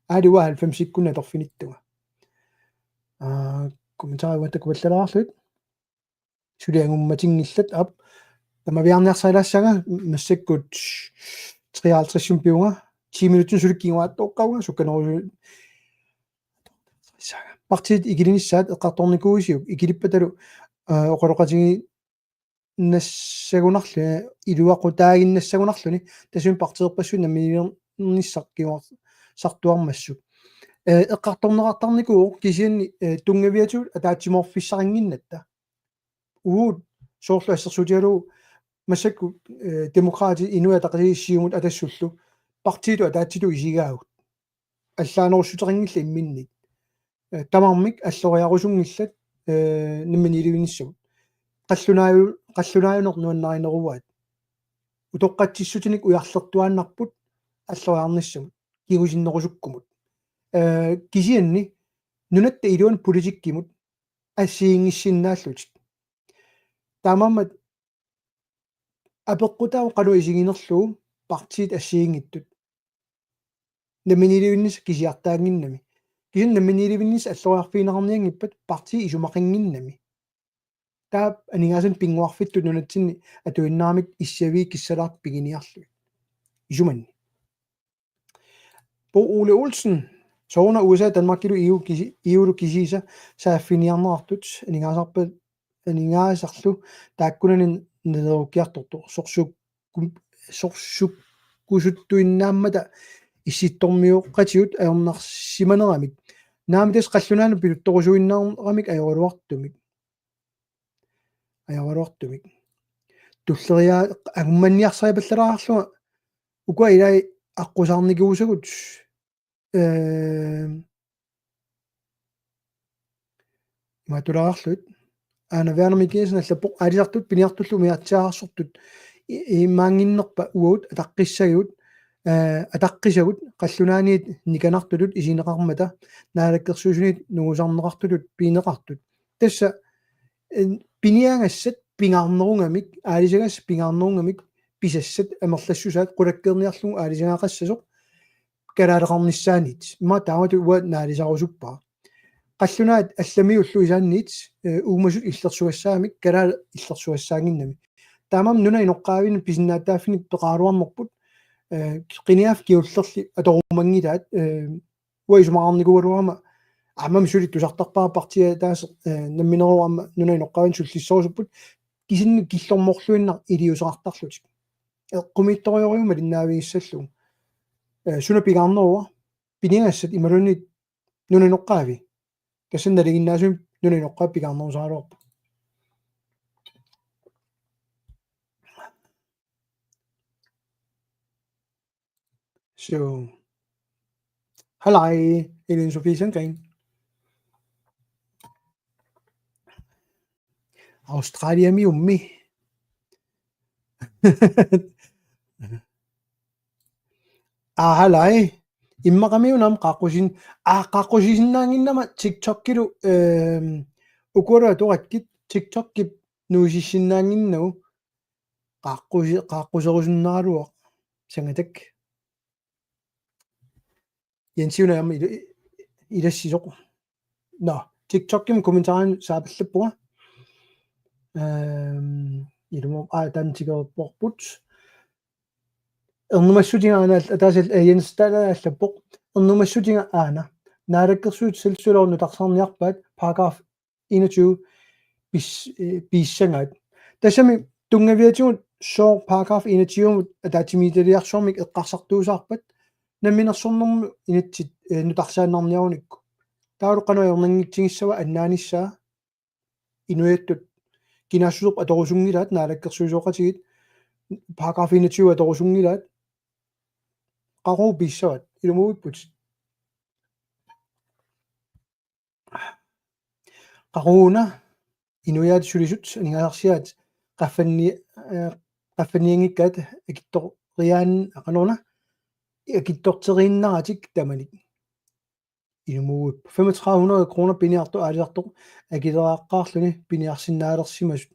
Aali uanga halvfemsikkunni atorfinittunga. Aa, kommentarit uagut takupallalaarlugit. Suli angummatinngillat, aap. Tamaviaarniarsarilaassaanga massakkut treoghalvtredsimi piunga. Ti minutsinik suli kinguaattooqqavunga sukkanerusumik. Partiit ikilinissaat eqqartornikuuisiuk ikilippatalu, eh, oqaloqatigiinnassagunarluni, iluaqutaaginnassagunarluni, tassami partiiorpassuit namminiiliornissaq kinguarsartuarmassuk. Eh, eqqartorneqartarnikuuvoq kisianni, eh, tunngaviatigut ataatsimoorfissaqannginnatta. Uagut soorlu assersuutigalugu massakkut, eh, Demokraatit, Inuit Ataqatigiit, Siumut Atassullu partiitut ataatsitut isigaagut. Allaanerussuteqanngillat imminnut. Eh, tamarmik alloriarusunngillat, eh, namminiilivinnissamut. Qallunaaju-, qallunaajuneq nuannarineruaat. Utoqqatsissutinik ujarlertuaannarput alloriarnissamut. Kingusinnerusukkumut. Eh, kisianni nunatta iluani politikkimut assigiinngissinnaallutik. Taamaammat apeqqutaavoq qanoq isiginerlugu partiit assigiinngitsut. Namminiilivinnissaq kisiartaannginnami. Kisianni namminiilivinnissaq alloriarfigineqarnianngippat partii isumaqannginnami. Taava aningaasanik pinnguarfittut nunatsinni atuinnaramik issaviit kissalaartut piginiarlugit. Isumanni. Bo Ole Olsen, sooruna U S A Danmarkilu E U kisi-, E U-lu kisiisa saaffiginiarneqartut, aningaasarpa-, aningaasarlu taakkunani naleerukkiartortoq, sorsuk-, sorsukkusuttuinnaammata issittormioqatigut ajornarsimaneramik. Naamik tassa qallunaanut piluttorusuinnaramik ajoraluartumik. Ajoraluartumik. Tulleriaa-, angummanniarsaripallalaarlunga ukua ilai aqqusaarnikuusagut, eh, imaattuulaarlugit. Aana Werner Mikkelsen allappoq aalisartut piniartullu umiatsiaarsortut i-, imaannginnerpa uagut ataqqissagigut, eh, ataqqisagut qallunaaniit nikanartutut isigineqarmata naalakkersuisuniit nungusarneqartutut pineqartut. Tassa, eh, piniagassat pingaarnerugamik, aalisagassat pingaarnerugamik, pisassat amerlassusaat qulakkeerniarlugu aalisagaqassasoq kalaaleqarnissaanit. Immaqa taamatut uanga naalisarusuppara. Qallunaat allamiullu isaanniit, eh, uumasut illersugassaamik, kalaaleq illersugassaannginnami. Taamaammat nunap inoqqaavinik pisinnaatitaaffinik peqaraluarnerput, eh, qinigaaffik kingullerli atorumanngilaat, eh, uanga isumaqarnikuugaluarama aamma suli tusartarpara partiit ataaseq, eh, nammineq aamma nunap inoqqaavinik sullisserusupput kisianni killormorluinnaq iliuuseqartarlutik. Eqqumiitsorujussuuvoq malinnaavigissallugu. Eh, suna pingaarnerua, piniagassat imaluunniit nunap inoqqaavi. Tassani nalinginnaasumik nunap inoqqaavi pingaarnerusaraluarpoq. So, halaj, Elin Sofie Sandgreen. Australiamiummi. Aa, halaj. Immaqamiunam qaaqqusin-, aa, qaaqqusisinnaannginnama TikTokilu, ehm, ukualu atorakkit TikTokip nuisissinnaannginnagu qaaqqusi-, qaaqquserusunnaraluaq sangatak. Jensiuna aamma ila-, ilassisoq. Nå, TikTokimi kommentarini saapallappunga. Ehm, ilumut, aa, taanna tikereerparput. Ernumassutiga aana, ataaseq, eh, Jens Dahl allappoq. Ernumassutiga aana. Naalakkersuisut selvstyrelovi nutarsarniarpaat paragraf enogtyve pis-, eh, piissagaat. Tassami tunngaviatigut sooq paragraf enogtyve-mut ataatsimiititaliarsuarmik eqqarsartuusaarpat namminersornermut inatsit, eh, nutarsaannarniarunikku. Taavalu qanoq ajornanngitsigissava annaanissaa inuiattut kinaassuserput atorusunngilaat naalakkersuisooqatigiit paragraf enogtyve atorusunngilaat qaqugu piissavaat ilumuuipput. Qaqugu una inuiaat sulisut aningaasarsiaat qaffanni-, eh, qaffannianngikkaat akittoriaan aqanorna akitsorteriinnaratik tamanik. Ilumuuipput femogtredive hundrede kroner piniartoq aalisartoq akileraqqaarluni piniarsinnaalersimasut.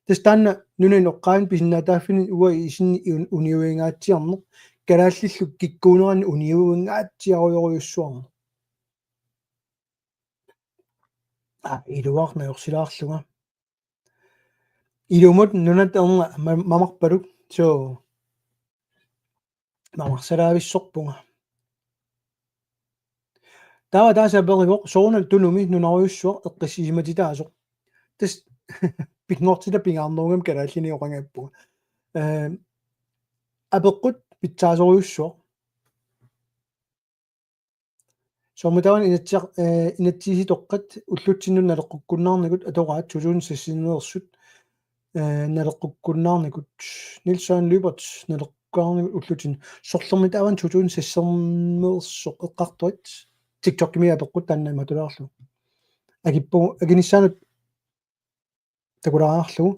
Tassa taanna nunap inoqqaavinik pisinnaatitaaffinik uanga isinni un-, uniuingaatsiarneq, kalaallillu kikkuuneranni uniuingaatsiarujorujussuarneq. Aa, iluaq najorsilaarlunga. Ilumut nunat erna ma-, mamarpaluk, so mamarsalaavissorpunga. Taava tassa aperivoq sooruna Tunumi nunarujussuaq eqqissisimatitaasoq. Tassa pinngortitaq pingaarnerugami kalaallinioqangaappunga. Eh, apeqqut pitsaasorujussuaq. Soormitaava inatsiaq-, eh, inatsisitoqqat ullutsinnut naleqqukkunnaarnikut atoraat to tusind seks-imeersut, eh, naleqqukkunnaarnikut Niels Søren Lyberth naleqqukkunnaarnikut ullutsinnut sorlermitaava to tusind seks-imeersoq eqqartorit TikTokimi apeqqut taanna imaattuulaarlugu. Akippu-, akinissaanut takulaarlugu.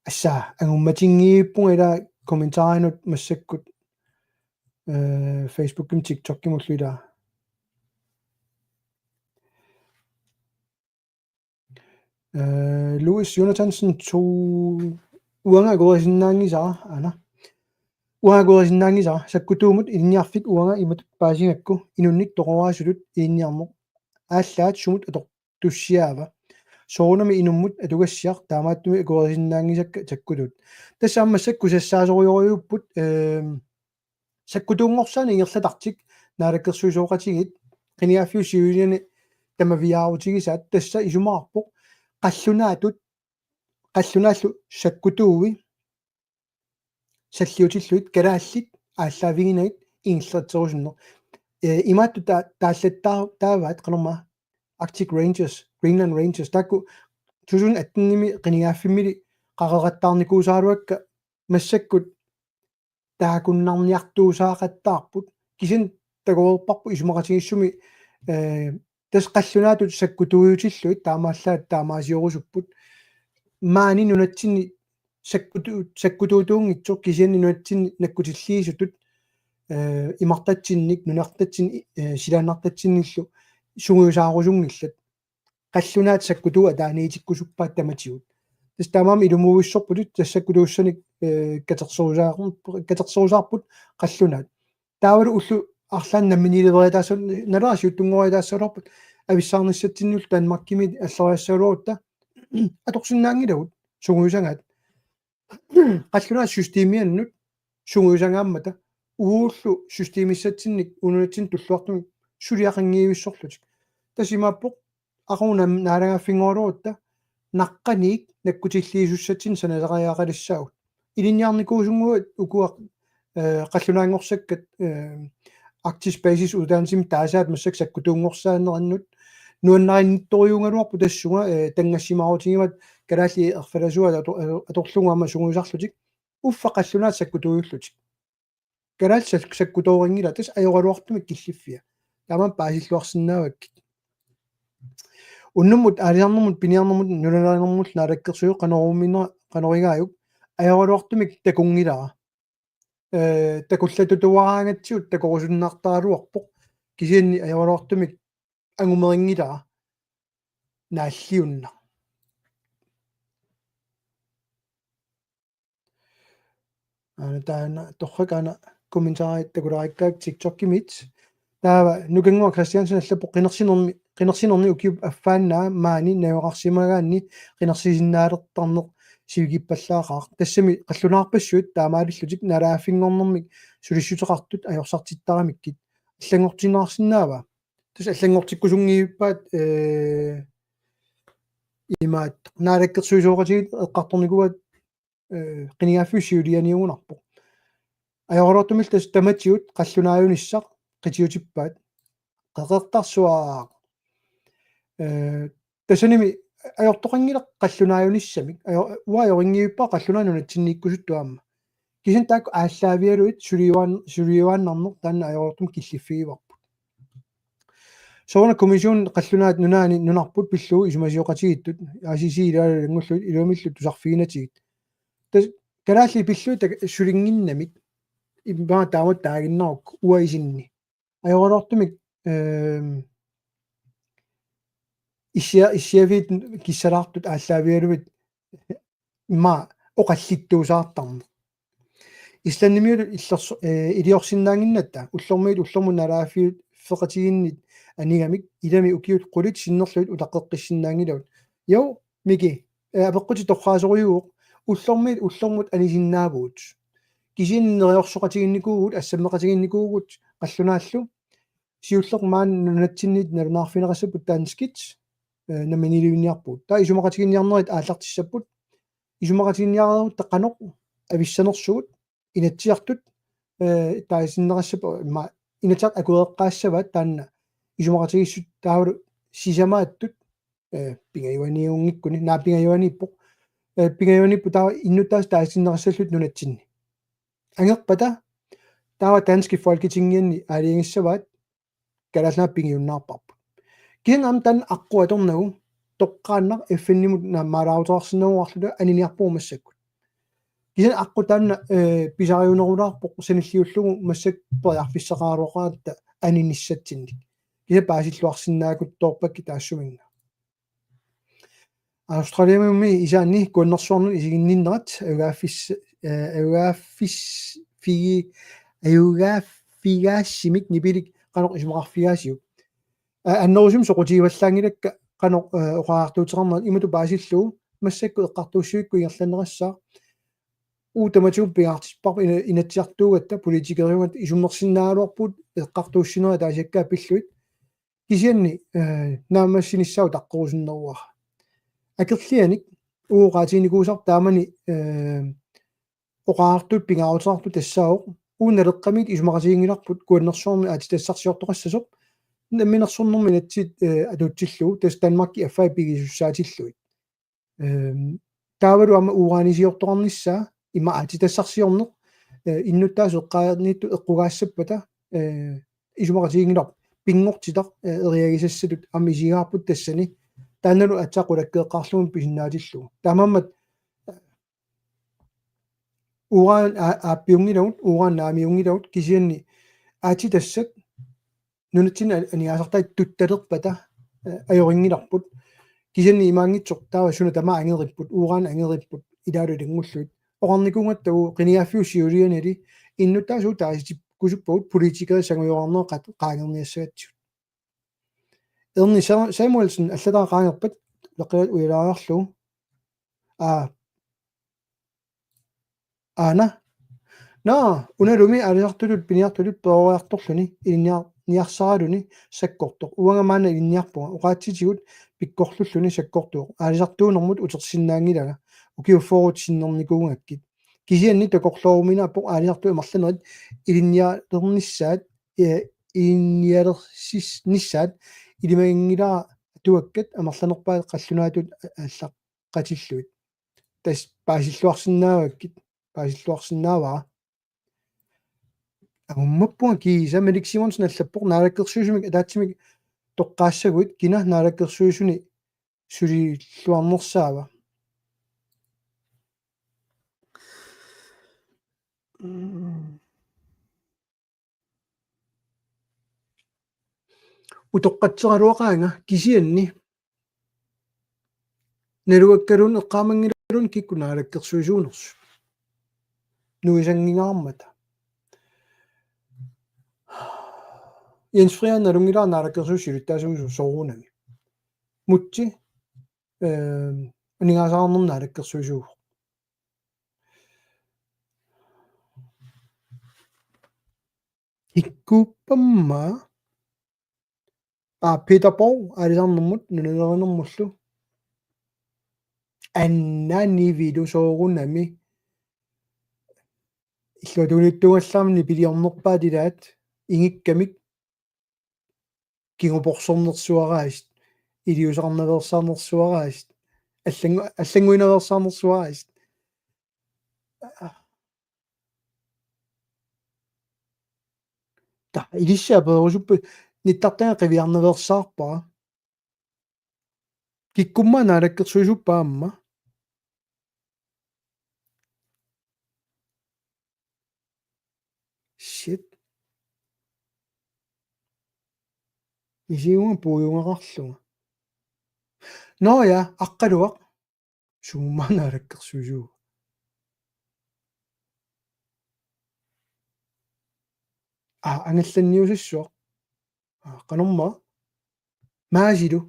Assa, angummatinngiippunga ila kommentarinut massakkut, eh, Facebookimi, TikTokimullu ila. Eh, Louis Jonathansen to uanga akuerisinnaanngisara, aana. Uanga akuerisinnaanngisara, sakkutuumut ilinniarfik uanga imatut paasigakku, inunnik toqoraasutut ilinniarneq. Aallaat sumut atortussiaava. Soorunami inummut atugassiaq taamaattumik akuerisinnaanngisakka sakkutuut. Tassa aamma sakkusassaasorujorujuupput, eh, sakkutuunngorsaaneq ingerlatartik naalakkersuisooqatigiit qinigaaffiup siuliani tamaviaarutigisaat tassa isumaqarpoq qallunaatut, qallunaallu sakkutuui salliutillugit kalaallit aallaaviginagit ingerlatserusunneq. Eh, imaattoq ta-, taallattaa-, taavaat qanormaa Arctic Rangers, Greenland Rangers, taakku to tusind atten-imi qinigaaffimmili qaqeqattaarnikuusaraluakka massakkut taakkunnarniartuusaaqattaarput, kisianni takoreerparput isumaqatigiissumik, eh, tassa qallunaatut sakkutuujutillugit taamaallaat taamaasiorusupput. Maani nunatsinni sakkutu-, sakkutuutuunngitsoq kisianni nunatsinni nakkutilliisutut, eh, imartatsinnik, nunartatsinnik, eh, silaannartatsinnillu sungiusaarusunngillat. Qallunaat sakkutuut ataaniitikkusuppaat tamatigut. Tassa taamaammat ilumuuissorput tassa sakkutuussanik, eh, katersorusaar-, katersorusaarput qallunaat. Taavalu ullut arlaanni namminiileriataassavat, nalaasiuttunngoriataassavarput avissaarnissatsinnillu Danmarkimi alloriassagaluarutta atorsinnaanngilagut sungiusagaat. Qallunaat systemiannut sungiusagaammata uagullu systemissatsinnik uunatsinnik tulluartumik suliaqanngivissorlutik. Tassa imaappoq aqagu naalagaaffinngoraluarutta naqqaniit nakkutilliisussatsinnik sanasariaqalissaagut. Ilinniarnikuusunnguit ukua, eh, qallunaanngorsakkat, eh, Arktisk Basis Uddannelsimik taasaat massakkut sakkutuunngorsaanerannut nuannarinnittorujuugaluarput tassunga, eh, tanngassimaarutigivaat kalaallit erfalasuat ato-, ato-, atorlugu aamma sungiusarlutik uffa qallunaat sakkutuujullutik. Kalaallit sak-, sakkutoorinngillat tassa ajoraluartumik killiffia. Taamaammat paasilluarsinnaavakkit. Unnummut, aalisarnermut, piniarnermut, nunalerinermut naalakkersuisut qanoruummiinera qanorigaajuk ajoraluartumik takunngilara. Eh, takullatutuaraangatsigu takorusunnaartaraluarpoq. Kisianni ajoraluartumik angumerinngilara naalliunnaq. Aana taanna torrak aana kommentarit takulaarikkaat TikTokimit. Taava Nukannguaq Christiansen allappoq qinersinermi, qinersinerni ukiup affaannaa maani najugaqarsimagaanni qinersisinnaalertarneq sivikippallaaqaaq. Tassami qallunaarpassuit taamaalillutik naalagaaffinngornermik sulissuteqartut ajorsartittaramikkit. Allanngortinneqarsinnaava? Tassa allanngortikkusunngippaat, eh, imaat naalakkersuisooqatigiit eqqartornikuuaat, eh, qinigaaffiup siulianiugunarpoq. Ajoraluartumillu tassa tamatigut qallunaajunissaq qitiutippaat. Qeqertarsuaq. Eh, tassanimi ajortoqanngilaq qallunaajunissamik. Ajo-, uanga ajorinngivippunga qallunaat nunatsinniikkusuttuarmata. Kisianni taakku aallaavigalugit suliuaan-, suliuaannarneq taanna ajoraluartumik killiffigivarput. Sooruna kommission qallunaat nunaanni nunarput pillugu isumasioqatigiittut, A C C ilaalu ilanngullugit ilumillu tusarfiginatigit. Tassa kalaallit pillugit tak-, sulinnginnamik immaqa taamatut taaginnarukku uanga isinni. Ajoraluartumik, ehm, issia-, issiaviit kissalaartut aallaavigalugit immaqa oqallittuusaartarneq. Islandimiutut illerso-, eh, iliorsinnaannginnatta ullormiit ullormut naalagaaffiit feqatigiinnit anigamik ilami ukiut qulit sinnerlugit utaqqeqqissinnaanngilagut. Jo, Miki, eh, apeqqutit torraasorujuuvoq, ullormiit ullormut anisinnaavugut. Kisianni neriorsoqatigiinnikuuvugut, assammeqatigiinnikuuvugut, qallunaallu. Siulleq maani nunatsinnit nalunaarfigineqassapput danskit, eh, namminiilivinniarpugut. Taava isumaqatiginninniarnerit aallartissapput. Isumaqatiginninniareerutta qanoq avissanersugut, Inatsisartut, eh, taasisinneqassapput, ma-, Inatsisartut akuereqqaassavaat taanna isumaqatigiissut taavalu sisamaattut, eh, pingajuaniunngikkuni, naa pingajuaniippoq, eh, pingajuaniippoq taava innuttaasut taasisinneqassallutik nunatsinni. Angerpata, taava danskit Folketingianni aalajangissavaat, Kalaallit Nunaat pigiunnaarparput. Kisianni aamma taanna aqqut atornagu toqqaannaq F N-imut naammaalaarutaarsinnaguarluta aniniarpugut massakkut. Kisianni aqqut taanna, eh, pisariunerulaarpoq sanilliullugu massakkut periarfissaqaraluaqaaratta aninissatsinnik. Kisianni paasilluarsinnaakuttoorpakkit taassuminnga. Australiami isaanni kuannersuarnut isiginninnerat ajugaaffis-, eh, ajugaaffis-, figi-, ajugaaffigaassimik nipilik qanoq isumaqarfigaasiuk. A-, annerusumik soqutigivallaanngilakka qanoq, eh, oqariartuuteqarnerat imatut paasillugu massakkut eqqartuussivikkut ingerlanneqassaaq. Uagut tamatigut pingaartipparput ina-, inatsisartuugatta politikeriugatta isummersinnaagaluarpugut eqqartuussinerit ataasiakkaat pillugit. Kisianni, eh, naammassinissaa utaqqerusunneruara. Akerlianik uagut oqaatiginikuusarput taamani, eh, oqariartuut pingaaruteqartut tassaavoq uagut Naleqqamiit isumaqatiginngilarput kuannersuarmi aatsitassarsiortoqassasoq namminersornermi inatsit, eh, atuutsillugu tassa Danmarkip affai pigisussaatillugit. Ehm, taavalu aamma uranisiortoqarnissaa ima aatsitassarsiorneq, eh, innuttaasut eqqaaniittut eqqugaassappata, eh, isumaqatiginngilarput pinngortitaq, eh, eriagisassatut aamma isigaarput tassani taannalu aatsaat qulakkeeqqaarlugu pisinnaatillugu. Taamaammat, eh, uran a-, aappiunngilagut, uran naamiunngilagut kisianni aatsitassat nunatsinni an-, aningaasartai tuttalerpata, eh, ajorinngilarput. Kisianni imaanngitsoq taava suna tamaat angeripput, uran angeripput, ilaalu ilanngullugit. Oqarnikuugatta uagut qinigaaffiup siulianili innuttaasut taasitikkusuppagut politikerit sangujoraarnerat qat-, qaangerniassagatsigut. Erni Sa-, Samuelsen allataq qaangerpat laqiat ujalaariarlugu. Aa. Aana. Naa, unalumi aalisartutut piniartutut peroriartorluni ilinniar-, niarsaraluni sakkortoq. Uanga maanna ilinniarpunga. Oqaatsitigut pikkorlulluni sakkortuvoq. Aalisartuunermut utersinnaanngilanga. Ukiut fyrret sinnernikuugakkit. Kisianni takorlooruminaappoq aalisartut amerlanerit ilinnialernissaat, eh, ilinnialersis-, nissaat ilimaginngilara atuakkat amerlanerpaat qallunaatut a-, allaqqatillugit. Tassa paasilluarsinnaavakkit, paasilluarsinnaavara. Agummappunga kiisa Malik Simonsen allappoq naalakkersuisumik ataatsimik toqqaassaguit kina naalakkersuisuni sulilluarnersaava. Mm. Utoqqatseraluaqaanga kisianni naluakkaluunniit eqqaamanngilaluunniit kikkut naalakkersuisuunersut. Nuisanngingaarmata. Jens Frederik nalunngilara naalakkersuisut siulittaasuusoq soorunami. Mutsi, ehm, aningaasaarnermut naalakkersuisuuvoq. Ikkuppamma. Aa, Peter Borg, aalisarnermut, nunalerinermullu. Anna nivilu soorunami. Illuatungiliuttuugallarami nipiliornerpaat ilaat, ingikkamik, kinguporsornersuaraasut, iliuuseqarnaveersaarnersuaraasut, allangu-, allannguinaveersaarnersuaraasut. Ta, ilissi apeerusuppa nittartagaq qiviarnaveersaarpara. Kikkumma naalakkersuisuppara aamma. Shit. Isiuma puiungaqarlunga. Nå ja, Aqqaluaq. Sumummaana naalakkersuisuuvoq. Aa, angallanniusassuaq. Aa, qanormaa. Maasilu.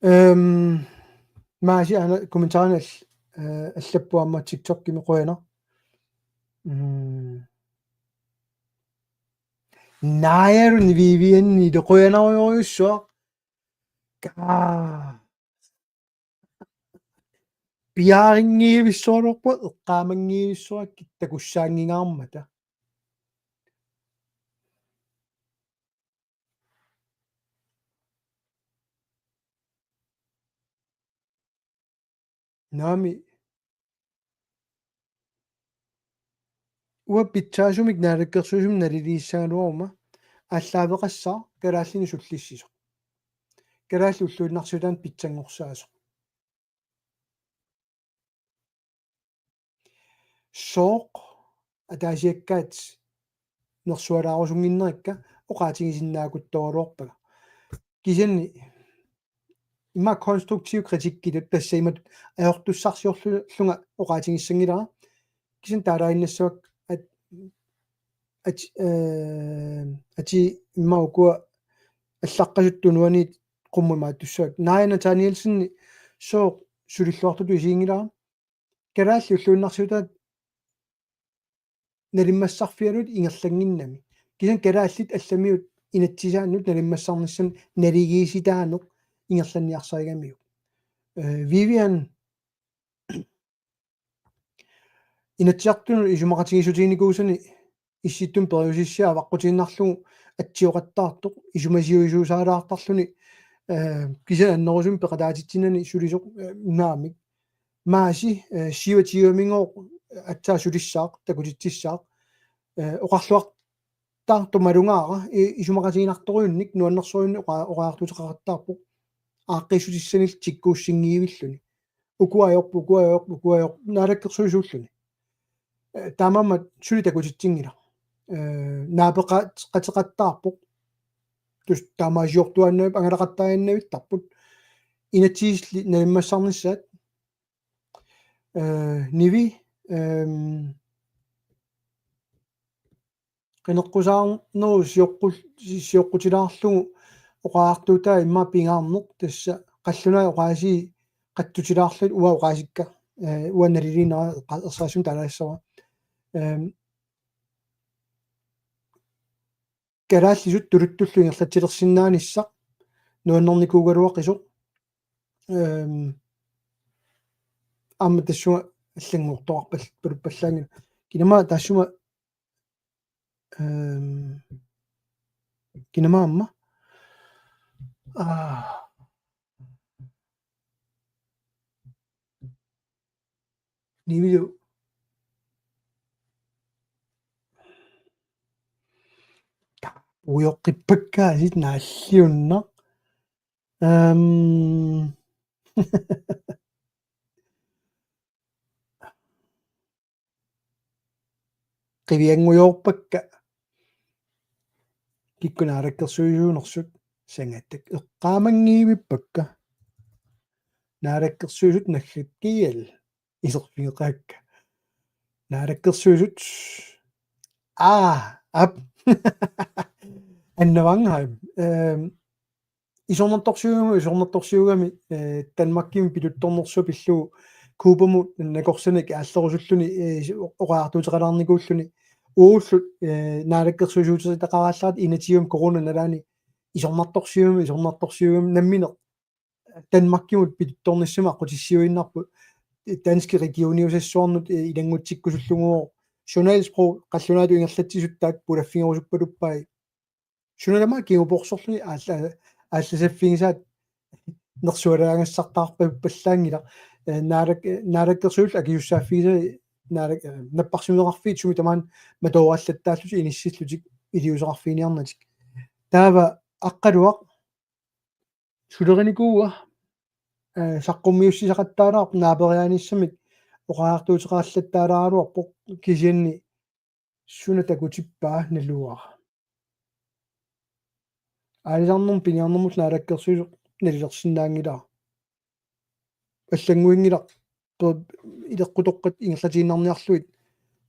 Ehm, Maasi aana kommentarini all-, eh, allappoq aamma TikTokimi qujanaq. Mm. Naajaruni Vivianni qujanarujorujussuaq. Kaa. Piaarinngivissuarput eqqaamanngivissuakkit takussaanngingaarmata. Naami. Uanga pitsaasumik naalakkersuisumik naliliissagaluaruma aallaaveqassaaq kalaallinik sullissisoq. Kalaallit ulluinnarsiutaat pitsanngorsaasoq. Sooq ataasiakkaat nersualaarusunnginnerikka oqaatigisinnaakuttoraluarpara. Kisianni immaqa konstruktiv kritikki tut tassa imatut ajortussarsiorlunga oqaatigissanngilara. Kisianni taalaaginnassavakka at at eh, ati immaqa ukua allaqqasut tunuaniit qummut imaattussavakka. Naja Nathanielsen sooq sulilluartutut isiginngilara. Kalaallit ulluinnarsiutaat nalimmassarfianut ingerlannginnami. Kisianni kalaallit allamiut inatsisaannut nalimmassarnissamut naligiissitaaneq ingerlanniarsarigamiuk. Eh, Vivian Inatsisartunut isumaqatigiissutiginikuusani Issittumi periusissiaq avaqqutiinnarlugu atsioqattaartoq isumasiuisuusaalaartarluni, eh, kisianni annerusumik peqataatitsinani sulisoq, eh, naamik. Maasi, eh, siuatiuamingooq, eh, aatsaat sulissaaq, takutitsissaaq, eh, oqarluartartoq malugaara, i-, isumaqatiginartorujunnik, nuannersorujunnik oqa-, oqariartuuteqaqattaarpoq. Aaqqiissutissanillu tikkuussinngivilluni. Ukua ajorput, ukua ajorput, ukua ajorput, naalakkersuisuulluni. Eh, taamaammat suli takutitsinngilaq. Eh, naapeqat-, qateqattaarpoq. Tus taamaasiortuaannavippoq angalaqattaaginnavittarput. Inatsisilli nalimmassarnissaat. Eh, Nivi, ehm, qineqqusaarnerup sioqqul-, sioqqutilaarlugu oqariartuutaa immaqa pingaarneq tassa qallunaat oqaasii qatsutilaarlugit uanga oqaasikka, eh, uanga naliliinera qa-, ersarissumik taalaassavara. Ehm, kalaallisut tuluttullu ingerlatsilersinnaanissaq nuannernikuugaluaqisoq. Ehm, aamma tassunga allannguuteqarpal-, paluppallaanngilaq. Kinama taassuma, ehm, kinama aamma. Ah. Nivilu. Ujoqqippakka asit naalliunna. Ehm. Qivianngujoorpakka. Kikkut naalakkersuisuunersut sangatta eqqaamanngivippakka. Naalakkersuisut naggat kial iserfigeqaakka. Naalakkersuisut. Aa, aap. Anna Wangenheim. Ehm, isornartorsiugami, isornartorsiugami, eh, Danmarkimi pituttornersuaq pillugu Cubamut nakorsanik aallerusulluni, eh, oqariartuuteqalaarnikuulluni. Uullut, eh, naalakkersuisuuteqaraallaratta inatsimmi corona nalaani isornartorsiugami, isornartorsiugami nammineq Danmarkimut pituttornissami aqqutissiuinnarput, danskit regioniusassuarnut, eh, ilanngutsikkusullugu. Journalsprog qallunaatut ingerlatsisut taakku pulaffigerusuppaluppai. Suna tamaat kingupoorsorluni aalla-, aallasaffigisaat nersualaagassartaarpaluppallaanngilaq. Eh, naalak-, naalakkersuisullu akisussaaffigisaat naalak-, eh, napparsimmaveqarfiit sumi tamaani matoorallattaallutik inissillutik iliuuseqarfiginiarnatik. Taava Aqqaluaq sulerinikuua, eh, saqqummiussisaqattaalaarpoq naaperiaanissamik oqariartuuteqarallattaalaaraluarpoq kisianni suna takutippaa naluara. Aalisarnermut piniarnermut naalakkersuisoq nalilersinnaanngilara. Allannguinngilaq pe-, ileqqutoqqat ingerlatiinnarniarlugit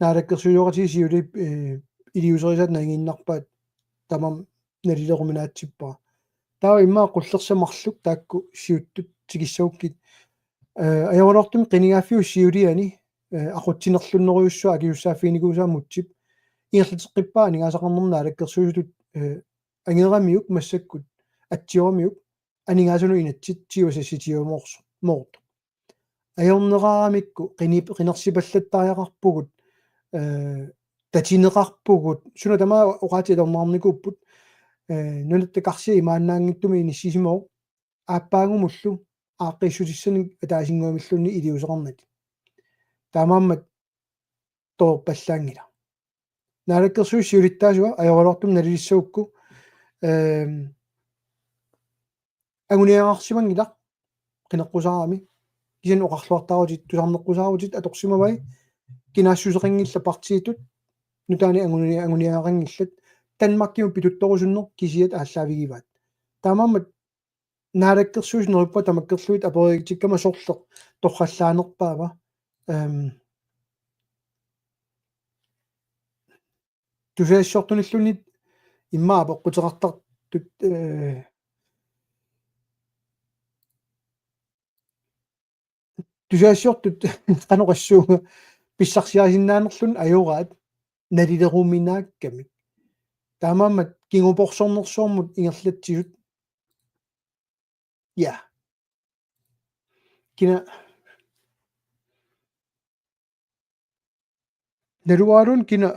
naalakkersuisooqatigiit siuliani, eh, iliuuserisaat nangiinnarpaat tamarmik nalileruminaatsippara. Taava immaqa qullersat marluk taakku siuttut tikissagukkit. Eh, ajoraluartumik qinigaaffiup siuliani, eh, aqutsinerlunnerujussuaq akisussaaffiginikuusaa Mútep ingerlateqqippaa aningaasaqarnermut naalakkersuisutut, eh, angeramiuk massakkut atsioramiuk aningaasanut inatsit tyve seksogtyve moorsoq, moortoq. Ajorneraaramikku qini-, qinersipallattariaqarpugut, eh, tatineqarpugut, suna tamaat oqaatsit ajornarnikuupput, eh, nunatta karsia imaannaanngitsumik inissisimavoq, aappaagumullu aaqqiissutissanik ataasinnguamilluunniit iliuuseqarnatik. Taamaammat toorpallaanngilaq. Naalakkersuisut siulittaasuat ajoraluartumik nalilissagukku, ehm, anguniagaqarsimanngilaq qineqqusaarami. Kisianni oqarluartaarutit, tusarneqqusaarutit atorsimavai, kinaassuseqanngillat partiitut, nutaanik anguni-, anguniagaqanngillat, Danmarkimut pituttorusunneq kisiat aallaavigivaat. Taamaammat naalakkersuisut neriuppunga tamakkerluit aperiitikkama sorleq torrallaanerpaava. Ehm, tusagassiortunilluunniit immaqa apeqquteqartartut, eh, tusagassiortut qanoq oqassuunga pissarsiarisinnaanerluni ajoraat nalileruminaakkamik. Taamaammat kinguporsornersuarmut ingerlatsisut. Ja. Kina naluaraluunniit kina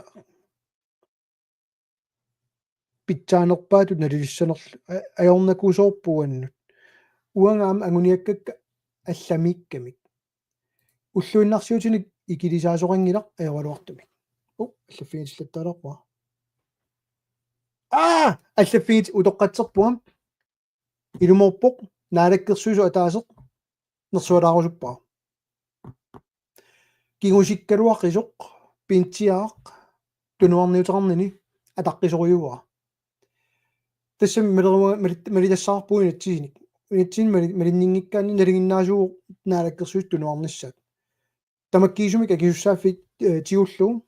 pitsaanerpaatut nalilissanerlu a-, ajornakusoorpoq uannut. Uanga aamma anguniakkakka allamiikkamik. Ulluinnarsiutinik ikilisaasoqanngilaq ajoraluartumik. U, allaffigitillattaalaarpunga. Aa, allaffigit utoqqatserpunga. Ilumoorpoq naalakkersuisoq ataaseq nersualaarusuppara. Kingusikkaluaqisoq pintsiaq tunuarniuteqarnini ataqqisorujuuara. Tassami malerua-, mali-, malitassaarpugut inatsisinik. Inatsisinik mali-, malinninngikkaanni nalinginnaasuuvoq naalakkersuisut tunuarnissaat. Tamakkiisumik akisussaaffik, eh, tigullugu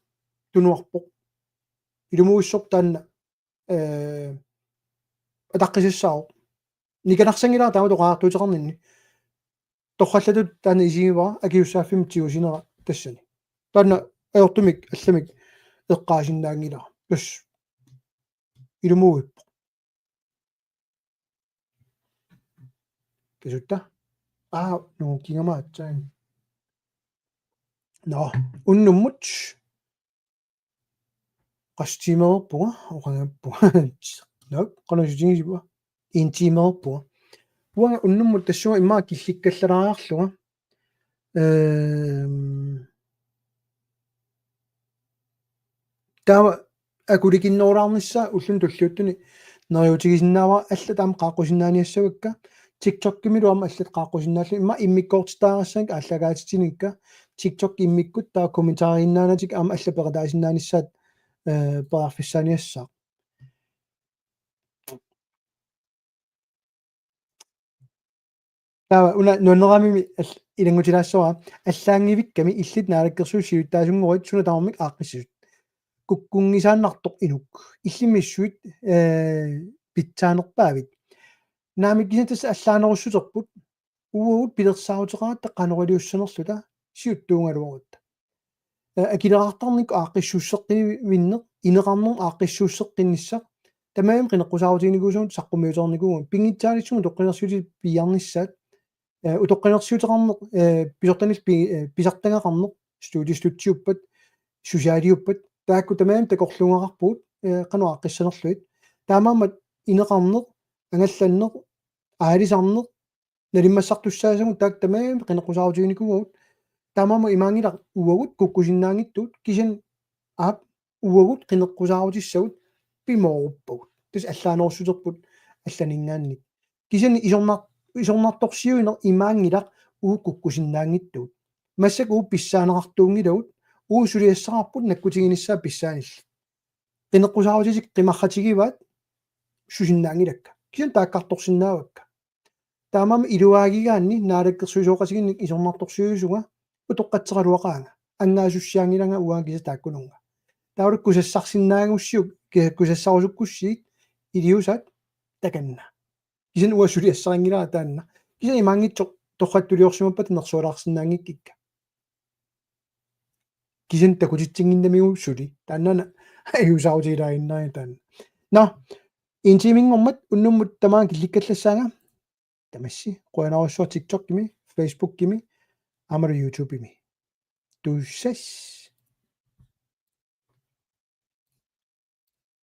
tunuarpoq. Ilumuussoq taanna, eh, ataqqisassaavoq. Nikanarsanngilara taama oqariartuuteqarninni. Torrallatut taanna isigivara akisussaaffimmik tigusinera tassani. Taanna ajortumik allamik eqqaasinnaanngilara. Tassa ilumuuippoq. Kisutta? Aa, nungukkigamik aatsaat. Nå, unnummut. Qassi tiimeerpunga, oqangappunga. Nå, qanoq isutigisippunga. En tiimeerpunga. Uanga unnummut tassunga immaqa killikkallalaariarlunga. Ehm, taava akulikinnerulaarnissaa ulluni tulliuttuni neriuutigisinnaavara, allat aamma qaaqqusinnaaniassavakka. TikTokkimilu aamma allat qaaqqusinnaallugit, immaqa immikkoortittariaqassannik aallakaatitsiniakka. TikTok immikkut taava kommentariinnaanatik aamma allat peqataasinnaanissaat, eh, periarfissaaniassaaq. Taava una nuanneramimi al-, ilanngutilaassavara: allaanngivikkami illit naalakkersuisut siulittaasunngoruit suna tamarmik aaqqissisut. Kukkunngisaannartoq inuk. Illit misissuit, eh, pitsaanerpaavit. Naamik, kisianni tassa allaanerussuterput. Uagut pilersaaruteqaratta qanoq iliussanerluta siuttuugaluarutta. Eh, akileraartarnikkut aaqqissuusseqqinneq, ineqarnermut aaqqissuusseqqinnissaq. Tamarmik qineqqusaarutiginikuusugut saqqummiutereernikuuvugut. Pinngitsaaliissummik utoqqalinersiutit piiarnissaat. Eh, utoqqalinersiuteqarneq, eh, pisortanillu pi-, eh, pisartagaqarneq, studiestøttiuppat, socialiuppat, taakku tamarmik takorluugaqarpugut, eh, qanoq aaqqissanerlugit. Taamaammat ineqarneq, angallanneq, aalisarneq, nalimmassartussaasagut taakku tamarmik qineqqusaarutiginikuuagut. Taamaammat imaanngilaq uagut kukkusinnaanngitsugut, kisianni aap uagut qineqqusaarutissavut pimooruppagut. Tassa allaanerussuterput allaninngaanniit. Kisianni isornar-, isornartorsiuineq imaanngilaq uagut kukkusinnaanngitsugut. Massakkut uagut pissaaneqartuunngilagut, uagut suliassaqarput nakkutiginissaat pissaanillit. Qineqqusaarutitik qimarratigivaat, susinnaanngilakka. Kisianni taakkartorsinnaavakka. Taamaammat iluaagigaanni naalakkersuisooqatigiinnik isornartorsiuisunga utoqqatseraluaqaanga. Angaasussiaanngilanga uanga kisianni taakkununnga. Taavalu kusassarsinnaagussiuk, ki-, kusassarusukkussigit iliuusaat takanna. Kisianni uanga suliassarinngilara taanna. Kisianni imaanngitsoq torrattuliorsimappata nersualaarsinnaanngikkikka. Kisianni takutitsinnginnamiuk suli. Taanna ajuusaarutigilaarinnarami taanna. Nå, en tiiminngormat unnummut tamaanga killikkallassaanga. Tamassi, qujanarsuaq TikTokimi, Facebookimi, aammalu YouTubemi. Tusass.